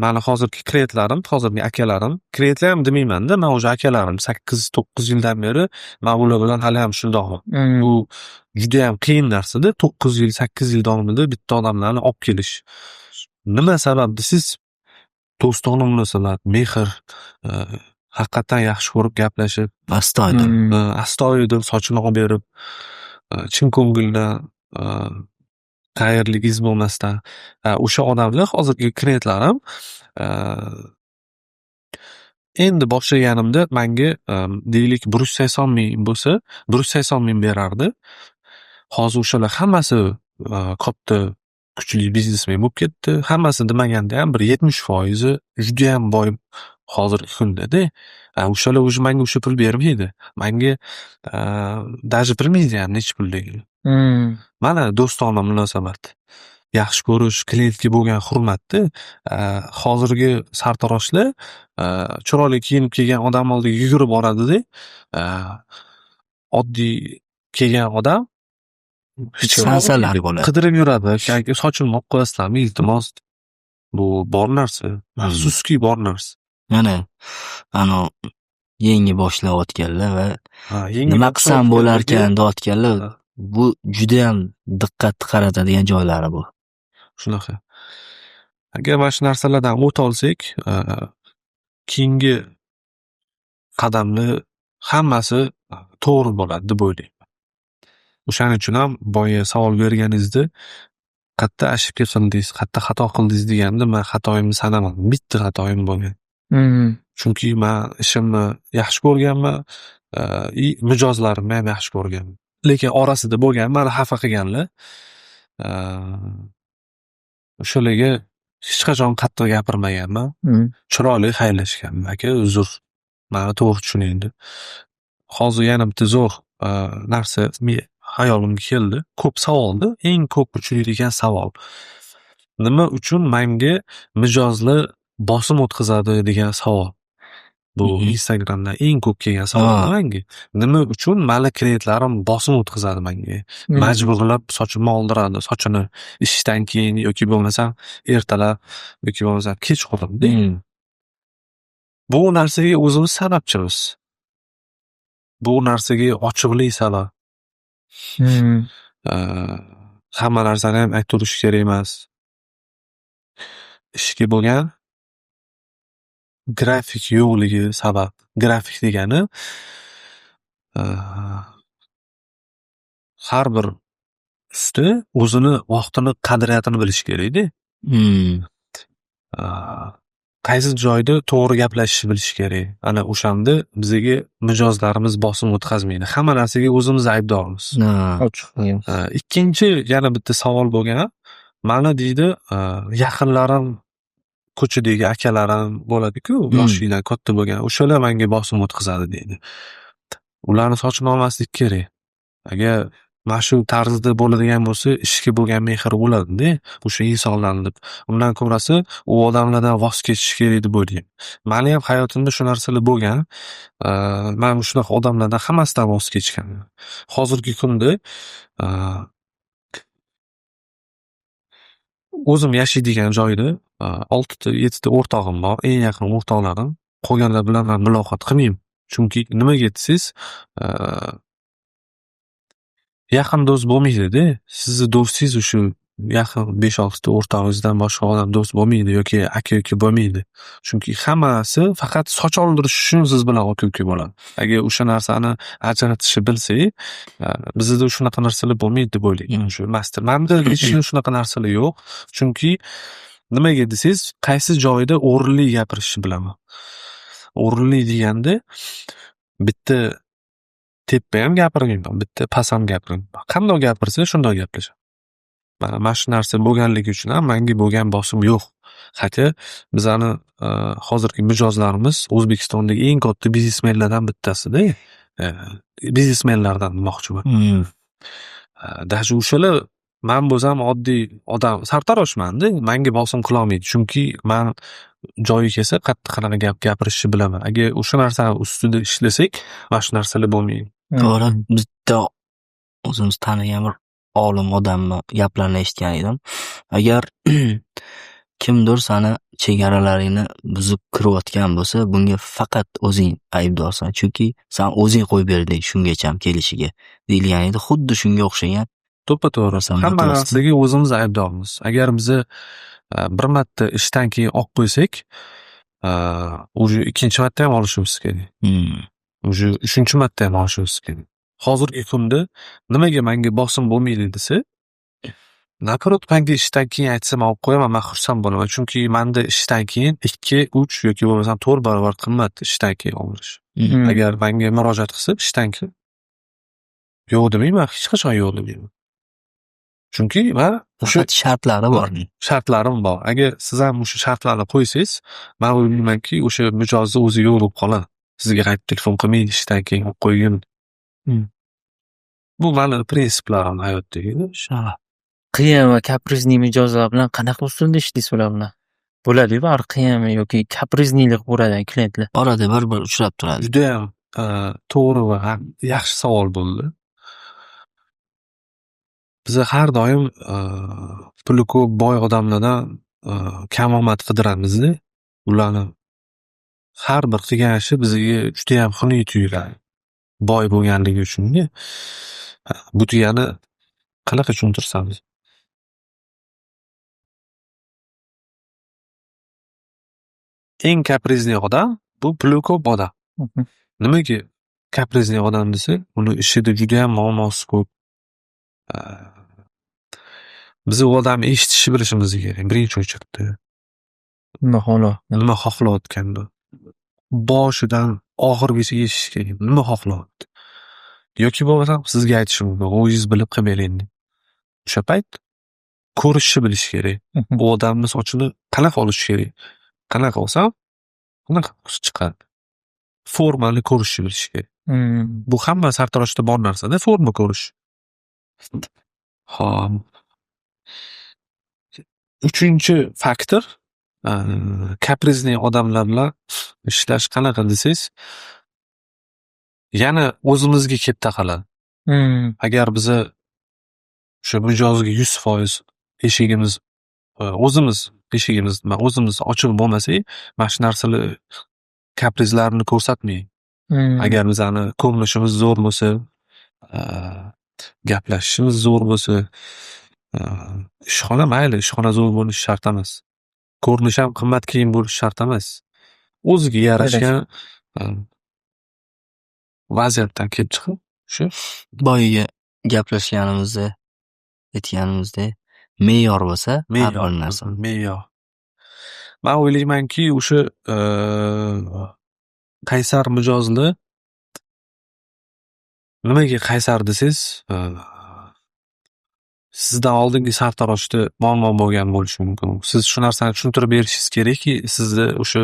Mani hozirgi klientlarim, hozirgi akalarim, klientlar ham demaymanda, man уже akalarim, 8-9 yildan beri man ular bilan haliyam shundoqman. Bu judayam qiyin narsada, 9 yil, 8 yil davomida bitta odamlarni olib kelish. Nima sabab desangiz, do'stona munosabat, mehr, haqiqatdan yaxshi ko'rib gaplashib, Astoydil. Astoydil sochini olib berib, chin ko'ngildan, qayerligingiz bo'lmasdan, o'sha odamlar, hozirgi klientlarim, endi boshlaganimda manga, deylik, 180 000 bo'lsa, 180 000 berardi. Hozir o'shalar hammasi katta, kuchli biznesmen bo'lib ketdi. Hammasi demaganda ham, bir 70 foizi judayam boy hozirgi kundada. O'shalar уже manga o'sha pul bermaydi. Manga даже bilmaydi ham nechi pulligini. Mana do'stona munosabat. Yaxshi ko'rish, klientga bo'lgan hurmatda. Hozirgi sartaroshlar chiroyli kiyinib kelgan odam oldiga yugurib boradida, oddiy kelgan odam hech kim Sansalari bo'ladi. qidirib yuradi. "Aka, sochimni olib qo'yasizlarmi, iltimos?" Bu bor narsa. Afsuski, bor narsa. Mana anavi yangi boshlayotganlar va Ha, yangi nima qilsam bo'larkan deyotganlar, bu judayam diqqat qaratadigan joylari bu. Shunaqa. Agar mana shu narsalardan o'ta olsak, keyingi qadamni hammasi to'g'ri bo'ladi deb o'ylayman. O'shaning uchun ham boya savol berganingizda qayerda ошибка qildingiz, qayerda xato qildingiz deganda, man xatoyimni sanamadim. Bitta xatoyim bo'lgan. Chunki man ishimni yaxshi ko'rganman и mijozlarimni ham yaxshi ko'rganman. Lekin orasida bo'lgan mani xafa qilganlar. O'shalarga hech qachon qattiq gapirmaganman. Chiroyli xayrlashganman. "Aka, uzr, mani to'g'ri tushuning", deb. Hozir yana bitta zo'r narsa hayolimga keldi. Ko'p savolda eng ko'p uchraydigan savol. Nima uchun manga mijozlar bosim o'tkazadi degan savol. Bu Instagramdan eng ko'p kelgan savol manga. Nima uchun mani klientlarim bosim o'tkazadi manga? Majburlab sochimni oldiradi, sochini ishdan keyin yoki bo'lmasam ertalab yoki bo'lmasam kechqurun. Bu narsaga o'zimiz sababchimiz. Bu narsaga ochiqlik sabab. Hamma narsani ham aytaverish kerak emas. Ishga bo'lgan grafik yo'qligi sabab. Grafik degani har bir usta o'zini vaqtini, qadriyatini bilishi kerakda. Qaysi joyda to'g'ri gaplashishni bilish kerak. Ana o'shanda bizaga mijozlarimiz bosim o'tkazmaydi. Hamma narsaga o'zimiz aybdormiz. Ochiq. Ikkinchi yana bitta savol bo'lgan. Mani, deydi, yaqinlarim, ko'chadagi akalarim bo'ladi-ku, yoshlikdan katta bo'lgan. O'shalar menga bosim o'tkazadi, deydi. Ularni sochini olmaslik kerak. Agar mana shu tarzda bo'ladigan bo'lsa, ishga bo'lgan mehr o'ladida o'sha insonlarni deb. Undan ko'rasi u odamlardan voz kechish kerak deb o'ylayman. Mani ham hayotimda shu narsalar bo'lgan. Man shunaqa odamlardan hammasidan voz kechganman. Hozirgi kunda o'zim yashaydigan joyda oltita, yettita o'rtog'im bor, eng yaqin o'rtoqlarim. Qolganlar bilan man muloqot qilmayman. Chunki nimaga desangiz, yaqin do'st bo'lmaydida. Sizni do'stingiz o'sha yaqin besh-oltita o'rtog'ingizdan boshqa odam do'st bo'lmaydi yoki aka-uka bo'lmaydi. Chunki hammasi faqat soch oldirish uchun siz bilan aka-uka bo'ladi. Agar o'sha narsani ajratishni bilsak, bizda shunaqa narsalar bo'lmaydi deb o'ylayman. Shu master. Manda лично shunaqa narsalar yo'q. Chunki nimaga desangiz, qaysi joyda o'rinli gapirishni bilaman. O'rinli deganda bitta tepa ham gapirmayman, bitta past ham gapirmayman. Qandoq gapirsa, shundoq gaplashaman. Mana shu narsa bo'lganligi uchun ham manga bo'lgan bosim yo'q. Хотя bizani hozirgi mijozlarimiz O'zbekistondagi eng katta biznesmenlardan bittasida. Biznesmenlardan demoqchiman. Даже o'shalar, man bo'lsam oddiy odam, sartaroshmanda, manga bosim qilolmaydi. Chunki man joyi kelsa qattiq qanaqa gap gapirishni bilaman. Agar o'sha narsani ustida ishlasak, mana shu narsalar bo'lmaydi. To'g'ri. Bitta o'zimiz tanigan bir olim odamni gaplarini eshitgan edim. Agar kimdir sani chegaralaringni buzib kirayotgan bo'lsa, bunga faqat o'zing aybdorsan. Chunki san o'zing qo'yib berding shungacham kelishiga, deyilgan edi. Xuddi shunga o'xshagan. To'ppa-to'g'ri. Hamma narsaga o'zimiz aybdormiz. Agar biza bir marta ishdan keyin olib qo'ysak, уже ikkinchi marta ham olishimiz kerak. Уже uchinchi marta ham olishimiz kerak. Hozirgi kunda nimaga manga bosim bo'lmaydi desa, наоборот, manga ishdan keyin aytsa, man olib qo'yaman, man xursand bo'laman. Chunki manda ishdan keyin ikki, uch yoki bo'lmasam to'rt barobar qimmat ishdan keyin olish. Agar manga murojaat qilsa ishdan keyin, yo'q demayman, hech qachon yo'q demayman. Chunki man o'sha Faqat shartlari bor. Shartlarim bor. Agar siz ham o'sha shartlarni qo'ysangiz, man o'ylaymanki, o'sha mijozni o'zi yo'q bo'lib qoladi. Sizga qaytib telefon qilmaydi, ishdan keyin olib qo'ygin. Bu mani prinsiplarim hayotdagi. Shunaqa. Qiyin va капризный mijozlar bilan qanaqa usulda ishlaysiz ular bilan? Bo'ladi-yu baribir qiyin yoki капризный lik qilib klientlar. Orada bir-bir uchrab turadi. Judayam to'g'ri va yaxshi savol bo'ldi. Biza har doim puli ko'p, boy odamlardan kamomad qidiramizda. Ularni har bir qilgan ishi bizga judayam xunuk tuyuladi. Boy bo'lganligi uchun-da. Bu degani, qanaqa tushuntirsam, eng капризный odam bu puli ko'p odam. Nimaga капризный odam desa, uni ishida judayam muammosi ko'p. Biz u odamni eshitishni bilishimiz kerak birinchi очередь da. Nima xohlayapti? Nima xohlayotganini. Boshidan oxirigacha eshitish kerak. Nima xohlayapti? Yoki bo'lmasam sizga aytishi mumkin, o'zingiz bilib qilib bering deb. O'sha payt ko'rishni bilish kerak. Bu odamni sochini qanaqa olish kerak? Qanaqa olsam, qanaqa chiqadi? Formani ko'rishni bilish kerak. Bu hamma sartaroshda bor narsada, forma ko'rish. Hop. Uchinchi faktor, капризный odamlar bilan ishlash qanaqa desangiz, yana o'zimizga kelib taqaladi. Agar biza o'sha mijozga 100% eshigimiz, o'zimiz eshigimiz nima, o'zimiz ochiq bo'lmasak, mana shu narsalar, kaprizlarni ko'rsatmaydi. Agar bizani ko'rinishimiz zo'r bo'lsa, gaplashishimiz zo'r bo'lsa, ishxona mayli, ishxona zo'r bo'lishi shart emas. Ko'rinish ham qimmat kiyim bo'lishi shart emas. O'ziga yarashgan vaziyatdan kelib chiqib shu. Boyagi gaplashganimizda aytganimizdek, me'yor bo'lsa har Me'yor, bir narsa. Me'yor. Man o'ylaymanki, o'sha qaysar mijozlar, nimaga qaysar desangiz, sizdan oldingi sartaroshda muammo bo'lgan bo'lishi mumkin. Siz shu narsani tushuntirib berishingiz kerakki, sizda o'sha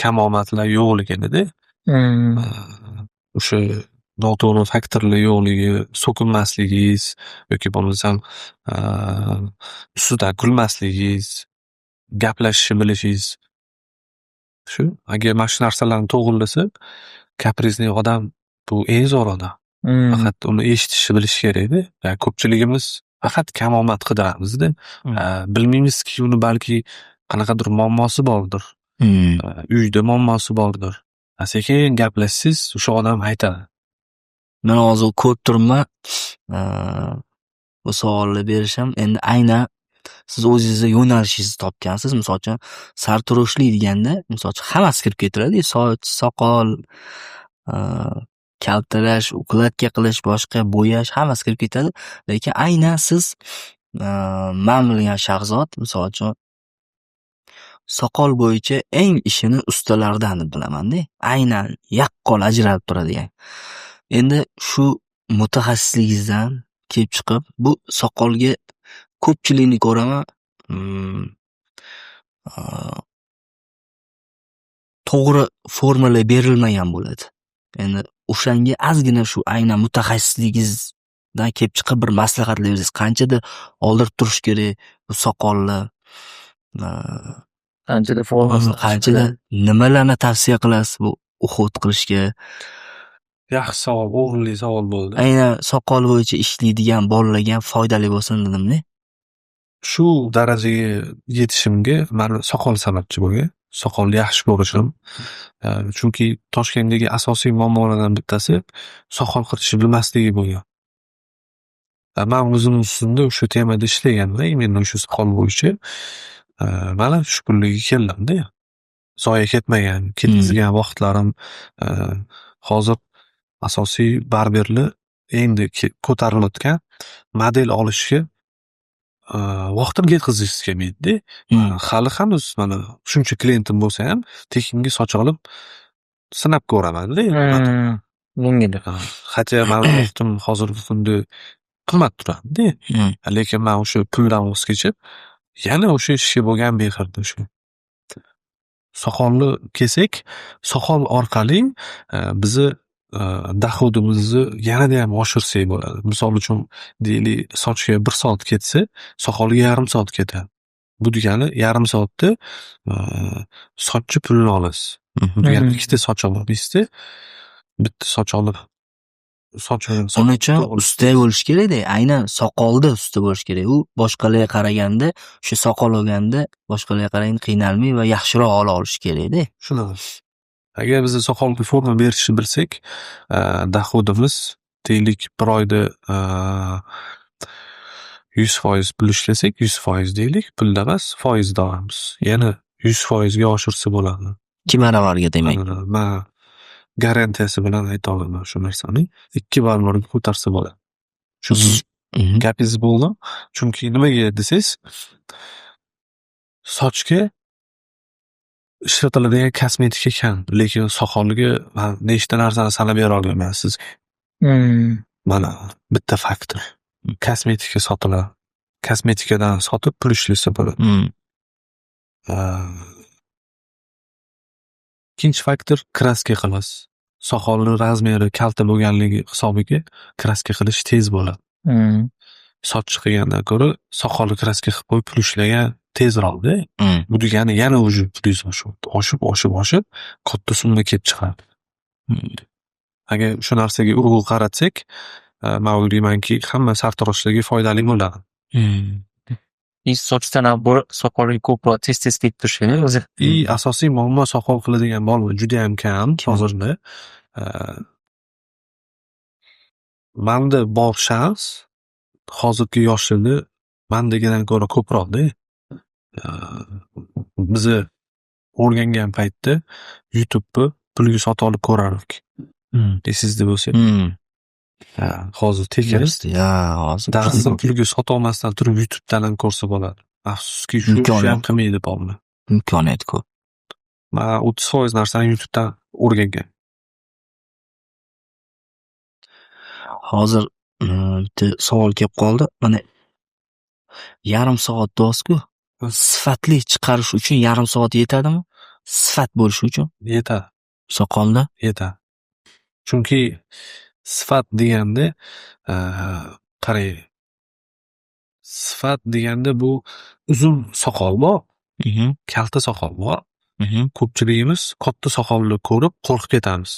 kamomadlar yo'qliginida. O'sha noto'g'ri faktorlar yo'qligi, so'kinmasligingiz yoki bo'lmasam ustidan kulmasligingiz, gaplashishni bilishingiz. Shu agar mana shu narsalarni to'g'irlasa, капризный odam bu eng zo'r odam. Faqat uni eshitishni bilish kerakda. Ko'pchiligimiz faqat kamomad qidiramizda. Bilmaymizki, uni balki qanaqadir muammosi bordir. Uyda muammosi bordir. Sekin gaplashsangiz, o'sha odam aytadi. Men hozir ko'rib turibman. Bu savolni berishim endi aynan siz o'zingizni yo'nalishingizni topgansiz. Misol uchun, sartaroshlik deganda, misol uchun, hammasi kirib ketiladi. Soch, soqol, kaltalash, укладка qilish, boshqa bo'yash, hammasi kirib ketadi. Lekin aynan siz, man bilgan Shahzod, misol uchun, soqol bo'yicha eng ishini ustalaridan deb bilamanda. Aynan yaqqol ajralib turadigan. Endi shu mutaxassisligingizdan kelib chiqib, bu soqolga ko'pchilikni ko'raman, to'g'ri formalar berilmagan bo'ladi. Endi o'shanga ozgina shu aynan mutaxassisligingizdan kelib chiqib bir maslahatlar bersangiz, qanchada oldirib turish kerak bu soqolni? Qanchada formasi? Qanchada, nimalarni tavsiya qilasiz bu уход qilishga? Yaxshi savol, o'rinli savol bo'ldi. Aynan soqol bo'yicha ishlaydigan bolalarga ham foydali bo'lsin dedimda. Shu darajaga yetishimga mani soqol sababchi bo'lgan. Soqolni yaxshi ko'rishim. Chunki Toshkentdagi asosiy muammolardan bittasi soqol qirishni bilmasligi bo'lgan. Man o'zim ustimda o'sha temada ishlaganman, именно o'sha soqol bo'yicha. Mana shu kunlarga keldimda. Zoya ketmagan, ketkazgan vaqtlarim. Hozir asosiy barberlar endi ko'tarilayotgan model olishga vaqtim ketkazgisi kelmaydida. Hali hanuz mana shuncha klientim bo'lsa ham, tekinga soch olib sinab ko'ramanda. Yengil. Хотя mani vaqtim hozirgi kunda qimmat turadida. Lekin man o'sha puldan voz kechib, yana o'sha ishga bo'lgan mehrda shu. Soqolni kelsak, soqol orqali bizni Доход imizni yanadayam oshirsak bo'ladi. Misol uchun, deylik, sochga bir soat ketsa, soqolga yarim soat ketadi. Bu degani yarim soatda sochni pulini olasiz. Bu degani ikkita soch ololmaysizda, bitta soch olib sochini. Uning uchun usta bo'lish kerakda, aynan soqolda usta bo'lish kerak. U boshqalarga qaraganda, o'sha soqol olganda boshqalarga qaraganda qiynalmay va yaxshiroq ola olish kerakda. Shunaqa. Agar biz soqolga forma berishni bilsak, доход imiz, deylik, bir oyda 100% pul ishlasak, 100% deylik, pulda emas, foizda olamiz. Yana 100%ga oshirsa bo'ladi. 2 baravarga demak. Man garantiyasi bilan ayta olaman shu narsani. 2 barobarga ko'tarsa bo'ladi. Chunki gapingizni bo'ldim. Chunki nimaga desangiz, sochga ishlatiladigan kosmetika kam, lekin soqolga man nechta narsani sanab bera olmayman sizga. Mana bitta faktor. Kosmetika sotiladi. Kosmetikadan sotib pul ishlasa bo'ladi. Ikkinchi faktor, краска qilasiz. Soqolni размер i kalta bo'lganligi hisobiga краска qilish tez bo'ladi. Soch qilgandan ko'ra soqolni краска qilib qo'yib pul ishlagan tezroqda. Bu degani yana уже pulingiz oshyapti. Oshib, oshib, oshib katta summa kelib chiqadi. Agar shu narsaga urg'u qaratsak, man o'ylaymanki, hamma sartaroshlarga foydali bo'ladi. И sochdan ham soqolga ko'proq tez-tez kelib turish kerak o'zi. И asosiy muammo, soqol qiladigan bolalar judayam kam hozirda. Manda bor shans hozirgi yoshlarda mandagidan ko'ra ko'proqda. Biza o'rgangan paytda YouTube'ni pulga sotib olib ko'rardik. Esingizda bo'lsa. Ha, hozir tekin. Ya, hozir Darsni pulga sotib olmasdan turib YouTube'dan ham ko'rsa bo'ladi. Afsuski, shu ishni ham Imkoniyat. qilmaydi bolalar. Imkoniyat ko'p. Man 30% narsani YouTube'dan o'rgangan. Hozir bitta savol kelib qoldi. Mana, yarim soat deyapsiz-ku. Sifatli chiqarish uchun yarim soat yetadimi? Sifat bo'lishi uchun Yetadi. soqolda? Yetadi. Chunki sifat deganda, qarang, sifat deganda bu uzun soqol bor, kalta soqol bor. Ko'pchiligimiz katta soqolni ko'rib qo'rqib ketamiz.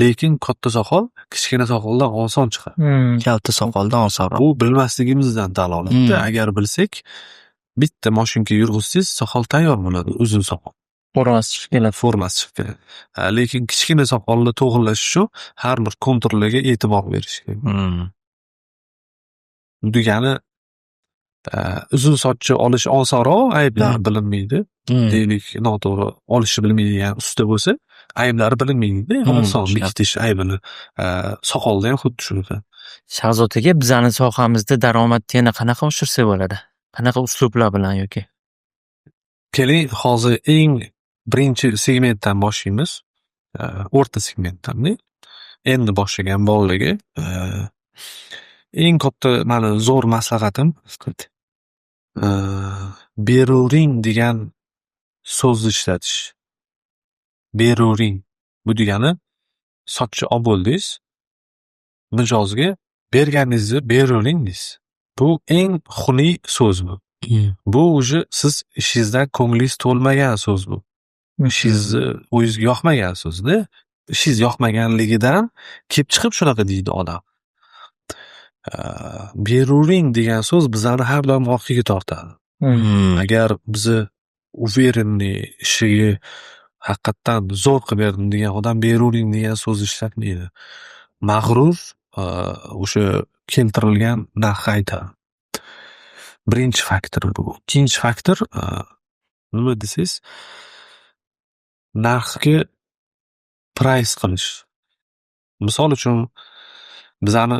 Lekin katta soqol kichkina soqoldan oson chiqadi. Kalta soqoldan osonroq. Bu bilmasligimizdan dalolatda. Agar bilsak, bitta mashinka yurg'izsangiz, soqol tayyor bo'ladi, uzun soqol. Formasi chiqib keladi. Formasi chiqib keladi. Lekin kichkina soqolni to'g'irlash uchun har bir konturlarga e'tibor berish kerak. Bu degani uzun sochni olish osonroq, ayblari bilinmaydi. Deylik, noto'g'ri olishni bilmaydigan usta bo'lsa, ayblari bilinmaydi-da, oson bekitish aybini. Soqolda ham xuddi shunaqa. Shahzod aka, bizani sohamizda daromadni yana qanaqa oshirsa bo'ladi? Qanaqa uslublar bilan yoki? Keling, hozir eng birinchi segmentdan boshlaymiz. O'rta segmentdan. Endi boshlagan bolalarga eng katta mani zo'r maslahatim, "Beravering" degan so'zni ishlatish. Beravering. Bu degani sochni olib bo'ldingiz, mijozga berganingizni beravering deysiz. Bu eng xunuk so'z bu. Bu уже siz ishingizdan ko'nglingiz to'lmagan so'z bu. Ishingizni o'zingizga yoqmagan so'zda. Ishingiz yoqmaganligidan kelib chiqib shunaqa deydi odam. "Beravering" degan so'z bizani har doim orqaga tortadi. Agar bizni уверенный, ishiga haqiqatdan zo'r qilib berdim degan odam "beravering" degan so'zni ishlatmaydi. Mag'rur o'sha keltirilgan narxni aytadi. Birinchi faktor bu. Ikkinchi faktor nima desangiz, narxga прайс qilish. Misol uchun, bizani,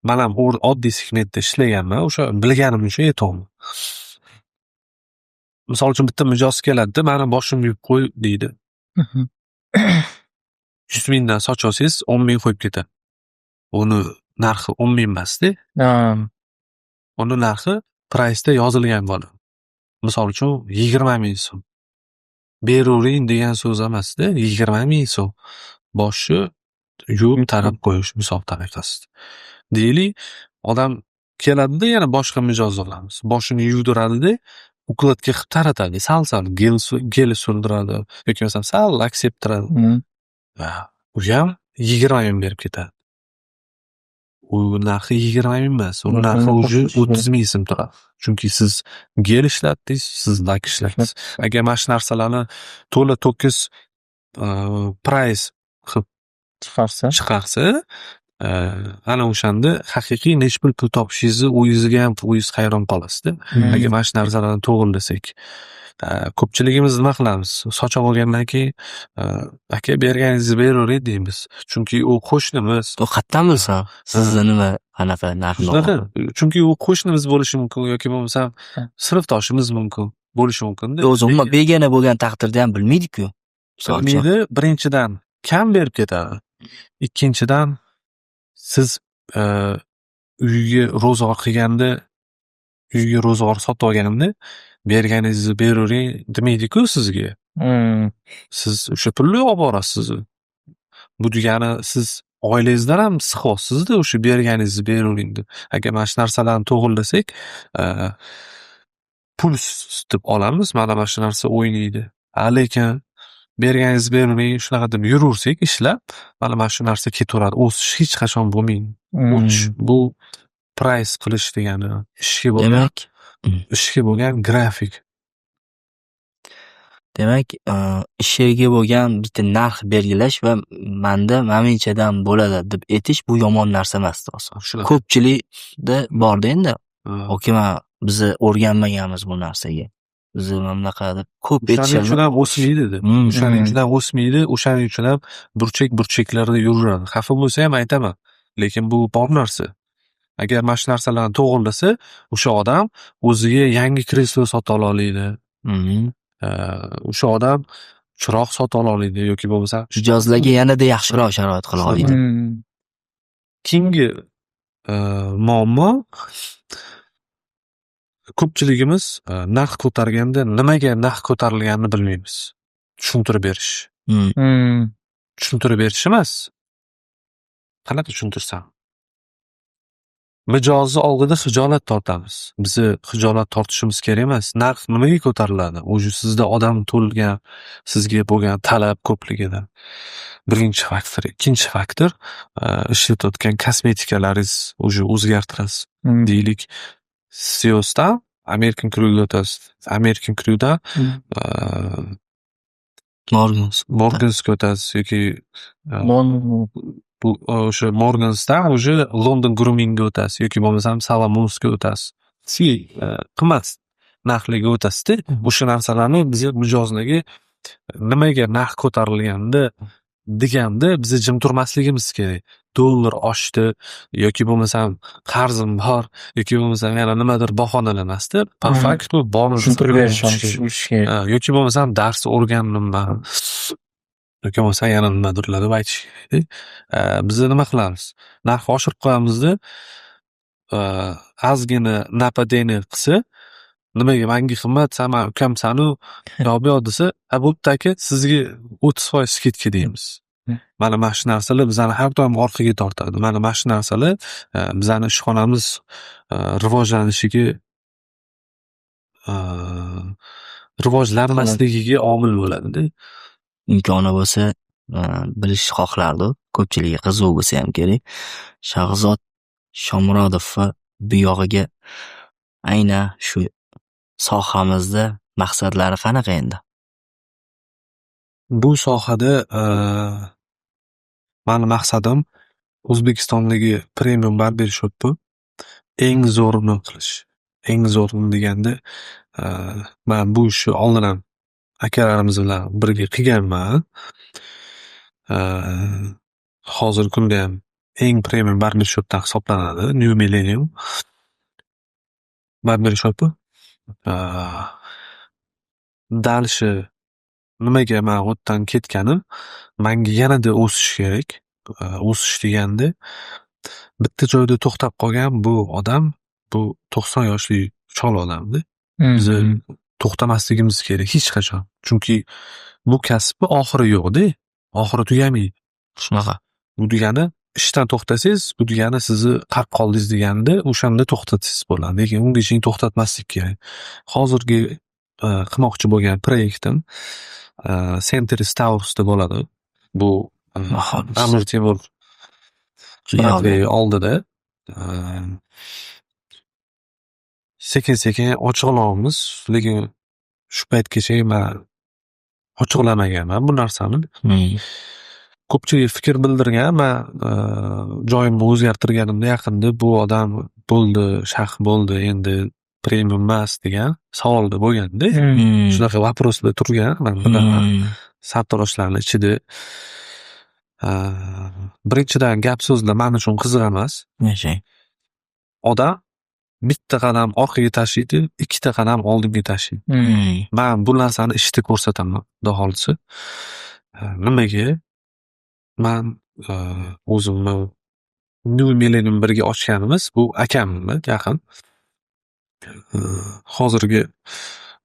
man ham oddiy segmentda ishlaganman, o'sha bilganim uchun aytyapman. Misol uchun, bitta mijoz keladida, "Mani boshimni yuvib qo'y", deydi. 100 mingdan soch olsangiz, 10 ming qo'yib ketadi. Uni narxi 10 ming emasda. Uni narxi прайс da yozilgan bo'ladi. Misol uchun, 20 000 so'm. "Beravering" degan so'z emasda, 20 000 so'm. Boshni yuvib tarab qo'yish misol tariqasida. Deylik, odam keladida, yana boshqa mijoz olamiz. Boshini yuvdiradida, укладка qilib taratadi. Sal-sal gel surdiradi yoki masalan sal lak septiradi. Uyam 20 000 berib ketadi. U narxi 20 000 emas, u narxi уже 30 000 so'm turadi. Chunki siz gel ishlatdingiz, siz lak ishlatdingiz. Agar mana shu narsalarni to'la to'kis прайс qilib chiqarsa, chiqarsa, ana o'shanda haqiqiy nechi pul pul topishingizni o'zingizga ham o'zingiz hayron qolasizda. Agar mana shu narsalarni to'g'irlasak. Ko'pchiligimiz nima qilamiz? Soch olgandan keyin "Aka, berganingizni beravering" deymiz. Chunki u qo'shnimiz. U qayerdan bilsa sizni nima, qanaqa narxni? Shunaqa. Chunki u qo'shnimiz bo'lishi mumkin yoki bo'lmasam sinfdoshimiz mumkin bo'lishi mumkinda. O'zi umuman begona bo'lgan taqdirda ham bilmaydi-ku. Misol uchun. Bilmaydi, birinchidan, kam berib ketadi. Ikkinchidan, siz uyga ro'zg'or qilganda, uyga ro'zg'or sotib olganda "Berganingizni beravering" demaydi-ku sizga. Siz o'sha pulni olib borasiz. Bu degani siz oilangizdan ham siqyapsizda o'sha "Berganingizni beravering" deb. Agar mana shu narsalarni to'g'irlasak, pul deb olamiz, mana shu narsa o'ynaydi. A lekin "Berganingizni beravering" shunaqa deb yuraversak ishlab, mana shu narsa ketaveradi. O'sish hech qachon bo'lmaydi. O'sish bu прайс qilish degani, ishga bo'lgan Demak, ishga bo'lgan grafik. Demak, ishiga bo'lgan bitta narx belgilash va "Manda mana bunchadan bo'ladi" deb aytish bu yomon narsa emas rosa. Shunaqa. Ko'pchilikda borda endi. "Aka, man biza o'rganmaganmiz bu narsaga. Biza mana bunaqa" deb ko'p O'shaning aytishadi. uchun ham o'smaydi deb. O'shaning uchun ham o'smaydi, o'shaning uchun ham burchak-burchaklarda yuraveradi. Xafa bo'lsa ham aytaman, lekin bu bor narsa. Agar mana shu narsalarni to'g'irlasa, o'sha odam o'ziga yangi kreslo sotib ola oladi. O'sha odam chiroq sotib ola oladi yoki bo'lmasa Mijozlarga yanada yaxshiroq sharoit qila oladi. Keyingi muammo: ko'pchiligimiz narx ko'targanda nimaga narx ko'tarilganini bilmaymiz. Tushuntirib berish. Tushuntirib berish emas. Qanaqa tushuntirsam? Mijozni oldida xijolat tortamiz. Bizni xijolat tortishimiz kerak emas. Narx nimaga ko'tariladi? Уже sizda odam to'lgan, sizga bo'lgan talab ko'pligidan. Birinchi faktor. Ikkinchi faktor, ishlatayotgan kosmetikalaringiz уже o'zgartirasiz. Deylik, Syossdan American Crewga o'tasiz. American Crewdan Morgans. Morgansga o'tasiz yoki bu o'sha Morgansdan уже London Groomingga o'tasiz yoki bo'lmasam Salomonsga o'tasiz. Qimmat narxlarga o'tasizda. O'sha narsalarni biza mijozlarga nimaga narx ko'tarilganda deganda biza jim turmasligimiz kerak. Dollar oshdi yoki bo'lmasam qarzim bor yoki bo'lmasam yana nimadir bahonalar emasda. По факту bor. Tushuntirib berish kerak. Yoki bo'lmasam dars o'rgandim man yoki bo'lmasa yana nimadirlar deb aytish kerakda. Biza nima qilamiz? Narxni oshirib qo'yamizda, ozgina нападение qilsa, "Nimaga manga qimmat, san mani ukamsanu, u yoq bu yoq" desa, "Ha, bo'pti aka, sizga 30% скидка" deymiz. Mana shu narsalar bizani har doim orqaga tortadi. Mana shu narsalar bizani ishxonamiz rivojlanishiga, rivojlanmasligiga omil bo'ladida. Imkoni bo'lsa, bilishni xohlardim. Ko'pchilikka qiziq bo'lsa ham kerak. Shahzod Shomurodovni buyog'iga aynan shu sohamizda maqsadlari qanaqa endi? Bu sohada mani maqsadim O'zbekistondagi premium barbershopni eng zo'rini qilish. Eng zo'rini deganda, man bu ishni oldin ham akalarimiz bilan birga qilganman. Hozirgi kundayam eng premium barbershopdan hisoblanadi New Millennium barbershopi. Дальше nimaga man u yerdan ketganim, manga yanada o'sish kerak. O'sish deganda bitta joyda to'xtab qolgan bu odam, bu 90 yoshli chol odamda. Biza to'xtamasligimiz kerak hech qachon. Chunki bu kasbni oxiri yo'qda, oxiri tugamaydi. Shunaqa. Bu degani, ishdan to'xtasangiz, bu degani sizni qarib qoldingiz deganda, o'shanda to'xtatsangiz bo'ladi. Lekin ungacha to'xtatmaslik kerak. Hozirgi qilmoqchi bo'lgan proyektim Centris Towersda bo'ladi. Bu Amir Temur Broadway oldida. Sekin-sekin ochiqlayapmiz, lekin shu paytgacha man ochiqlamaganman bu narsani. Ko'pchilik fikr bildirgan, man joyimni o'zgartirganimda yaqinda "Bu odam bo'ldi, shayx bo'ldi, endi premium emas" degan savolda bo'lganda. Shunaqa вопрос lar turgan, man bilaman, sartaroshlarni ichida. Birinchidan, gap so'zlar man uchun qiziq emas. Yashang. Odam bitta qadam orqaga tashlaydi, ikkita qadam oldinga tashlaydi. Man bu narsani ishda ko'rsataman, xudo xohlasa. Nimaga? Man o'zimni New Millennium birga ochganimiz, bu akamni yaqin. Hozirgi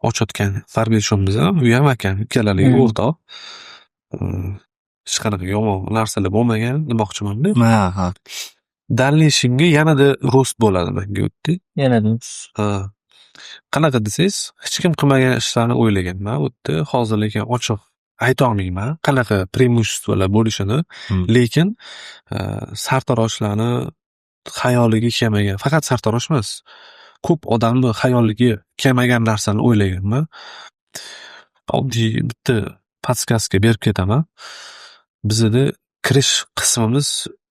ochayotgan barbershopimiz ham, u ham akam, ikkalaligi o'rtoq. Hech qanaqa yomon narsalar bo'lmagan demoqchimanda. Ha, ha. Дальнейшем ga yanada рост bo'ladi manga u yerda. Yanada. Ha. Qanaqa desangiz, hech kim qilmagan ishlarni o'ylaganman u yerda. Hozir lekin ochiq aytolmayman qanaqa преимущество lar bo'lishini. Lekin sartaroshlarni xayoliga kelmagan, faqat sartarosh emas, ko'p odamni xayoliga kelmagan narsani o'ylaganman. Oddiy bitta подсказка berib ketaman. Bizada kirish qismimiz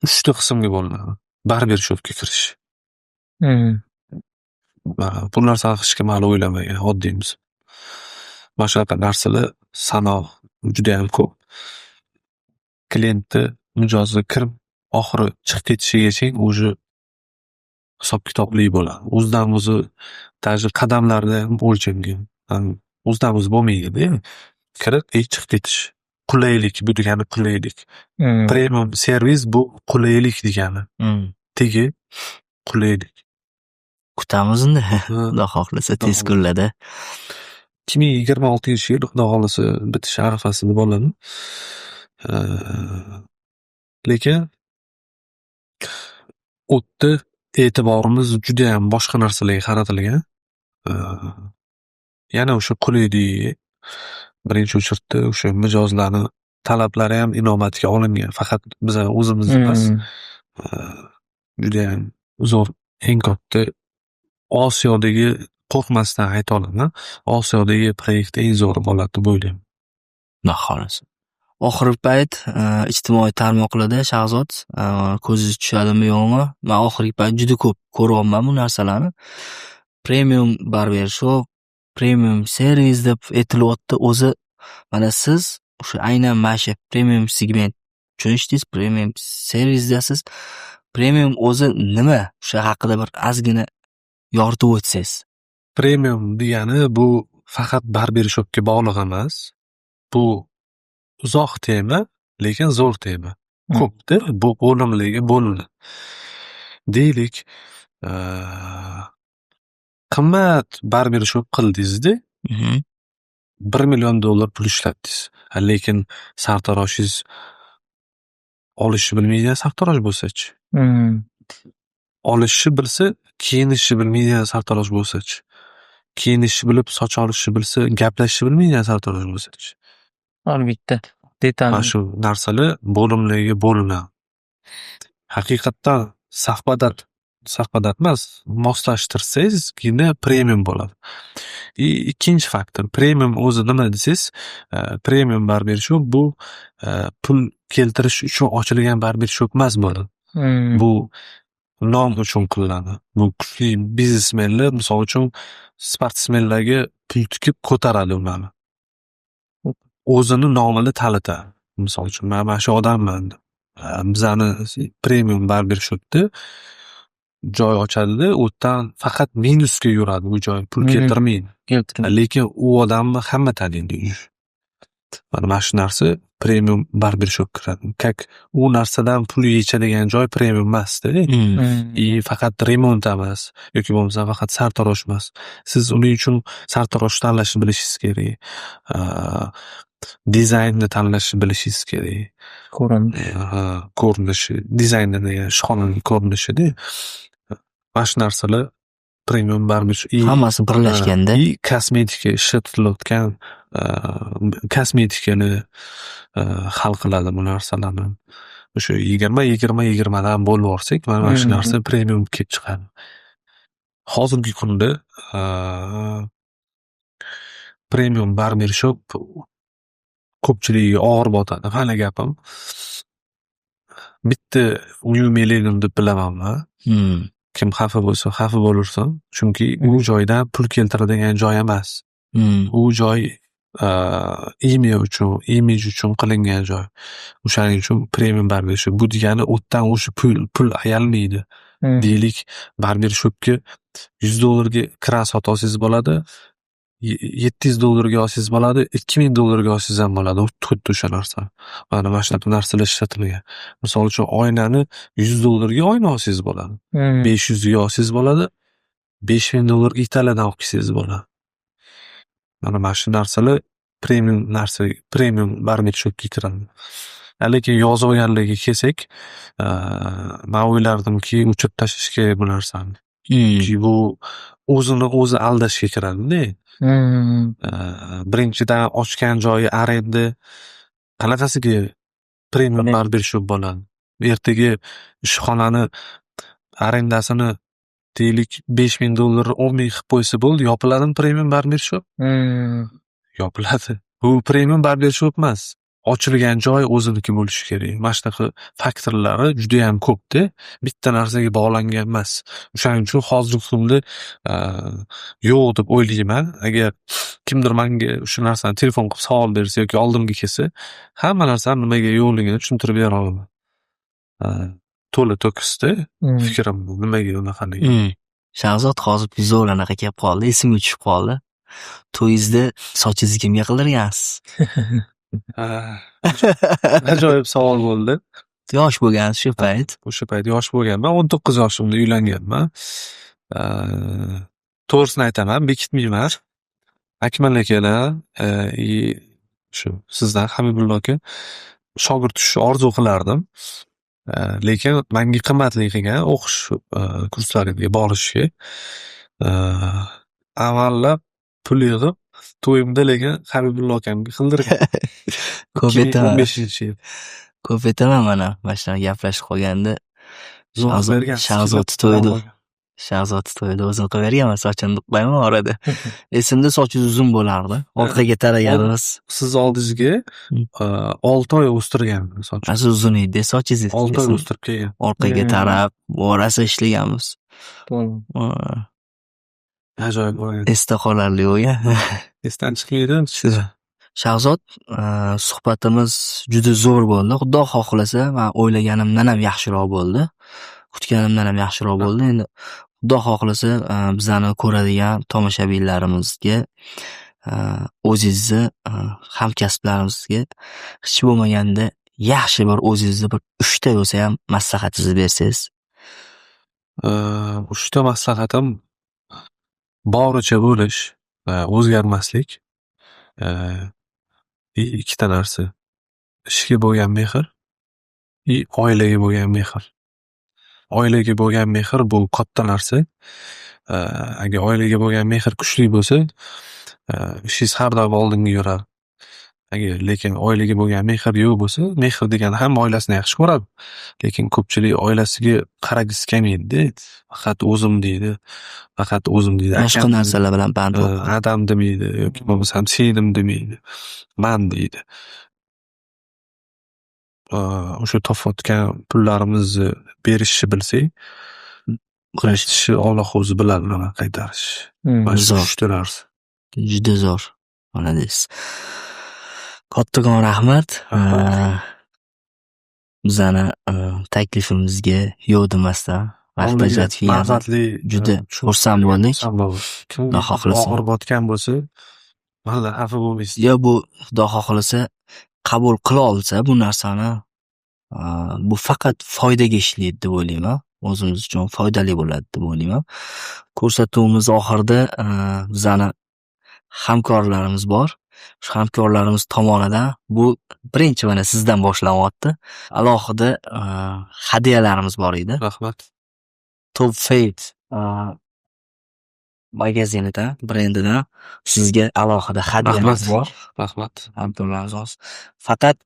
uchta qismga bo'linadi. Barbershopga kirish. Bu narsani hech kim hali o'ylamagan, oddiy misol. Mana shunaqa narsalar sanoq judayam ko'p. Klientni, mijozni kirib, oxiri chiqib ketishigacha уже hisob kitobli bo'ladi. O'zidan o'zi, даже qadamlarida ham o'lchangan. O'zidan o'zi bo'lmaydida. Kirib и chiqib ketish. Qulaylik, bu degani qulaylik. Premium servis bu qulaylik degani. Tegi qulaylik. Kutamiz unda. Xudo xohlasa, tez kunlarda. 2026-yil, xudo xohlasa, bitish arafasida bo'ladi. Lekin u yerda e'tiborimiz judayam boshqa narsalarga qaratilgan. Yana o'sha qulaylik, birinchi очередь da o'sha mijozlarni talablariyam inobatga olingan. Faqat bizani o'zimiz emas. Judayam zo'r, eng katta Osiyodagi, qo'rqmasdan ayta olaman, Osiyodagi proyekt eng zo'ri bo'ladi deb o'ylayman. Xudo xohlasa. Oxirgi payt ijtimoiy tarmoqlarda, Shahzod, ko'zingiz tushadimi, yo'qmi? Man oxirgi payt juda ko'p ko'ryapman bu narsalarni. Premium barbershop, premium servis deb aytilyapti. O'zi mana siz o'sha aynan mana shu premium segment tushunishdingiz, premium servisdasiz. Premium o'zi nima? O'sha haqida bir ozgina yoritib o'tsangiz. Premium degani bu faqat barbershopga bog'liq emas. Bu uzoq tema, lekin zo'r tema. Ko'pda bu bo'limlarga bo'linadi. Deylik, qimmat barbershop qildingizda, $1 million pul ishlatdingiz. Lekin sartaroshingiz olishni bilmaydigan sartarosh bo'lsachi? Olishni bilsa, kiyinishni bilmaydigan sartarosh bo'lsachi? Kiyinishni bilib, soch olishni bilsa, gaplashishni bilmaydigan sartarosh bo'lsachi? Har bitta detal. Mana shu narsalar bo'limlarga bo'linadi. Haqiqatdan совпадать, совпадать emas, moslashtirsangizgina premium bo'ladi. И ikkinchi faktor, premium o'zi nima desangiz, premium barbershop bu pul keltirish uchun ochilgan barbershop emas bo'ladi. Bu nom uchun qilinadi. Bu kuchli biznesmenlar, misol uchun, sportsmenlarga pul tikib ko'taradi ularni. O'zini nomini tanitadi. Misol uchun, man mana shu odamman deb. Bizani premium barbershopda joy ochadida, u yerdan faqat minusga yuradi u joy, pul keltirmaydi. Keltirmaydi. Lekin u odamni hamma taniydi уже. Mana shu narsa premium barbershop kiradi. Как u narsadan pul yechadigan joy premium emasda. И faqat remont emas yoki bo'lmasam faqat sartarosh emas. Siz uning uchun sartarosh tanlashni bilishingiz kerak. Dizaynni tanlashni bilishingiz kerak. Ko'rinish. Ha, ko'rinishi, dizaynni degan ishxonaning ko'rinishida. Mana shu narsalar premium barbershop и Hammasi birlashganda. И kosmetika ishlatilayotgan kosmetikani hal qiladi bu narsalarni. O'sha 20, 20, 20 dan bo'lib yuborsak, mana shu narsa premium kelib chiqadi. Hozirgi kunda premium barbershop ko'pchiligiga og'ir botadi. Mani gapim. Bitta New Millennium deb bilaman man. Kim xafa bo'lsa, xafa bo'lursin. Chunki u joydan pul keltiradigan joy emas. U joy имя uchun, imij uchun qilingan joy. O'shaning uchun premium barbershop. Bu degani u yerdan o'sha pul ayalmaydi. Deylik, barbershopga $100 ga kran sotib olsangiz bo'ladi, $700 ga olsangiz bo'ladi, $2000 ga olsangiz ham bo'ladi. Xuddi o'sha narsa. Mana shunaqa narsalar ishlatilgan. Misol uchun, oynani $100 ga oyna olsangiz bo'ladi. 500 ga olsangiz bo'ladi, $5000 ga Italiyadan olib kelsangiz bo'ladi. Mana shu narsalar premium narsa, premium barbershopga kiradi. Lekin yozib olganlarga kelsak, man o'ylardimki, o'chirib tashlash kerak bu narsani. Chunki bu o'zini o'zi aldashga kiradida. Birinchidan, ochgan joyi arenda, qanaqasiga premium barbershop bo'ladi? Ertaga ishxonani arendasini, deylik, $5000 ni 10 000 qilib qo'ysa bo'ldi, yopiladimi premium barbershop? Yopiladi. Bu premium barbershop emas. Ochilgan joy o'ziniki bo'lishi kerak. Mana shunaqa faktorlari judayam ko'pda. Bitta narsaga bog'langan emas. O'shaning uchun hozirgi kunda yo'q deb o'ylayman. Agar kimdir manga shu narsani telefon qilib savol bersa yoki oldimga kelsa, hamma narsani nimaga yo'qligini tushuntirib bera olaman. To'la to'kisda fikrim bu, nimaga unaqaligi. Shahzod, hozir zo'r anaqa kelib qoldi, esimga tushib qoldi. To'yingizda sochingizni kimga qildirgansiz? Ajoyib savol bo'ldi. Yosh bo'lgansiz shu payt. O'sha payt yosh bo'lganman, 19 yoshimda uylanganman. To'g'risini aytaman, bekitmayman. Akmal akalar и shu sizdan, Habibulla aka, shogird tushishni orzu qilardim. Lekin manga qimmatli qilgan o'qish kurslariga borishga. Amallab pul yig'ib, to'yimda lekin Habibulla akamga qildirgan. Ko'p ikki ming o'n aytaman. beshinchi yil. Ko'p aytaman mana shunaqa gaplashib qolganda. Zo'r Shahzod bergansiz. Shahzod to'yida Shahzod to'yida o'zim qilib berganman sochini deb qo'yaman orada. Esimda, sochingiz uzun bo'lardi. Orqaga taraganmiz. Siz oldingizga 6 oy o'stirganman sochimni. Rosa uzun edi sochingiz. 6 oy Esim- o'stirib kelgan. Orqaga tarab, rosa ishlaganmiz. Ajoyib bo'lgan. Esda qolarli bo'lgan. Esdan chiqmaydi. Shahzod, suhbatimiz juda zo'r bo'ldi. Xudo xohlasa, man o'ylaganimdan ham yaxshiroq bo'ldi. Kutganimdan ham yaxshiroq bo'ldi. Endi Xudo xohlasa, bizani ko'radigan tomoshabinlarimizga, o'zingizni hamkasblarimizga hech bo'lmaganda yaxshi bir o'zingizni bir uchta bo'lsa ham maslahatingizni bersangiz. Uchta maslahatim: boricha bo'lish, o'zgarmaslik и ikkita narsa: ishga bo'lgan mehr и oilaga bo'lgan mehr. Oilaga bo'lgan mehr bu katta narsa. Agar oilaga bo'lgan mehr kuchli bo'lsa, ishingiz har doim oldinga yuradi. Agar lekin oilaga bo'lgan mehr yo'q bo'lsa, mehr degani hamma oilasini yaxshi ko'radi, lekin ko'pchilik oilasiga qaragisi kelmaydida. Faqat o'zim deydi, faqat o'zim deydi. Boshqa Akam narsalar bilan band bo'lib. Adam demaydi yoki bo'lmasam singlim demaydi, man deydi. O'sha topayotgan pullarimizni berishni bilsak, qaytishni Olloh o'zi biladi nima qaytarish. Mana shu Zo'r. uchta narsa. Juda zo'r. Молодец. Kattakon rahmat. Rahmat. Bizani taklifimizga yo'q demasdan vaqt Oldingi ajratib kelgan. manfaatli Juda xursand bo'ldik. Xursand bo'ldik. Kim Xudo xohlasa. og'ir botgan bo'lsa, mandan xafa bo'lmaysiz. Yo, bu Xudo xohlasa qabul qila olsa bu narsani, bu faqat foydaga ishlaydi deb o'ylayman. O'zimiz uchun foydali bo'ladi deb o'ylayman. Ko'rsatuvimiz oxirida bizani hamkorlarimiz bor. Shu hamkorlarimiz tomonidan bu birinchi mana sizdan boshlanyapti. Alohida hadyalarimiz bor edi. Rahmat. Top Fade magazinidan, brendidan sizga alohida hadyamiz Rahmat. Bor. Rahmat. Abdulla azoz. Faqat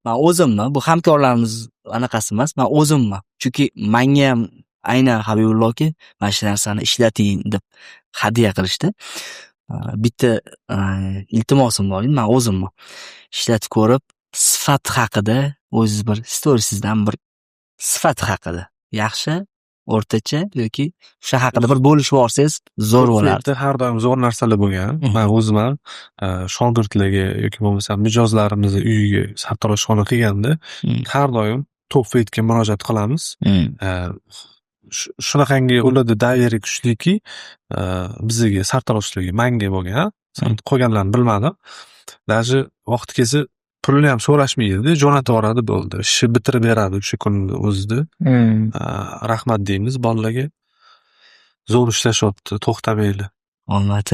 man o'zimni, bu hamkorlarimiz anaqasi emas, man o'zimni. Chunki manga ham aynan Habibullo aka mana shu narsani ishlating deb hadya qilishdi. Bitta iltimosim bor edi, man o'zimni ishlatib ko'rib, sifat haqida o'zingiz bir storiesingizdan bir sifat haqida yaxshi, o'rtacha yoki o'sha haqida bir bo'lishib yuborsangiz zo'r bo'lardi. Har doim zo'r narsalar bo'lgan. Man o'zim ham shogirdlarga yoki bo'lmasam mijozlarimizni uyiga sartaroshxona qilganda har doim Top Fade'ga murojaat qilamiz. Shunaqangi ularda доверие kuchliki, bizga, sartaroshlarga, manga bo'lgan, qolganlarni bilmadim. Даже vaqti kelsa pulni ham so'rashmaydi, jo'natib yuboradi, bo'ldi. Ishni bitirib beradi o'sha kunni o'zida. Rahmat deymiz bolalarga. Zo'r ishlashyapti, to'xtamanglar. Omad.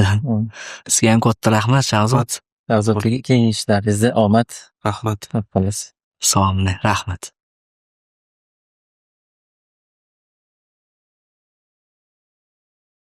Sizga ham katta rahmat, Shahzod. Shahzod aka, keyingi ishlaringizda omad. Rahmat. Qilasiz. Sog' bo'ling, rahmat.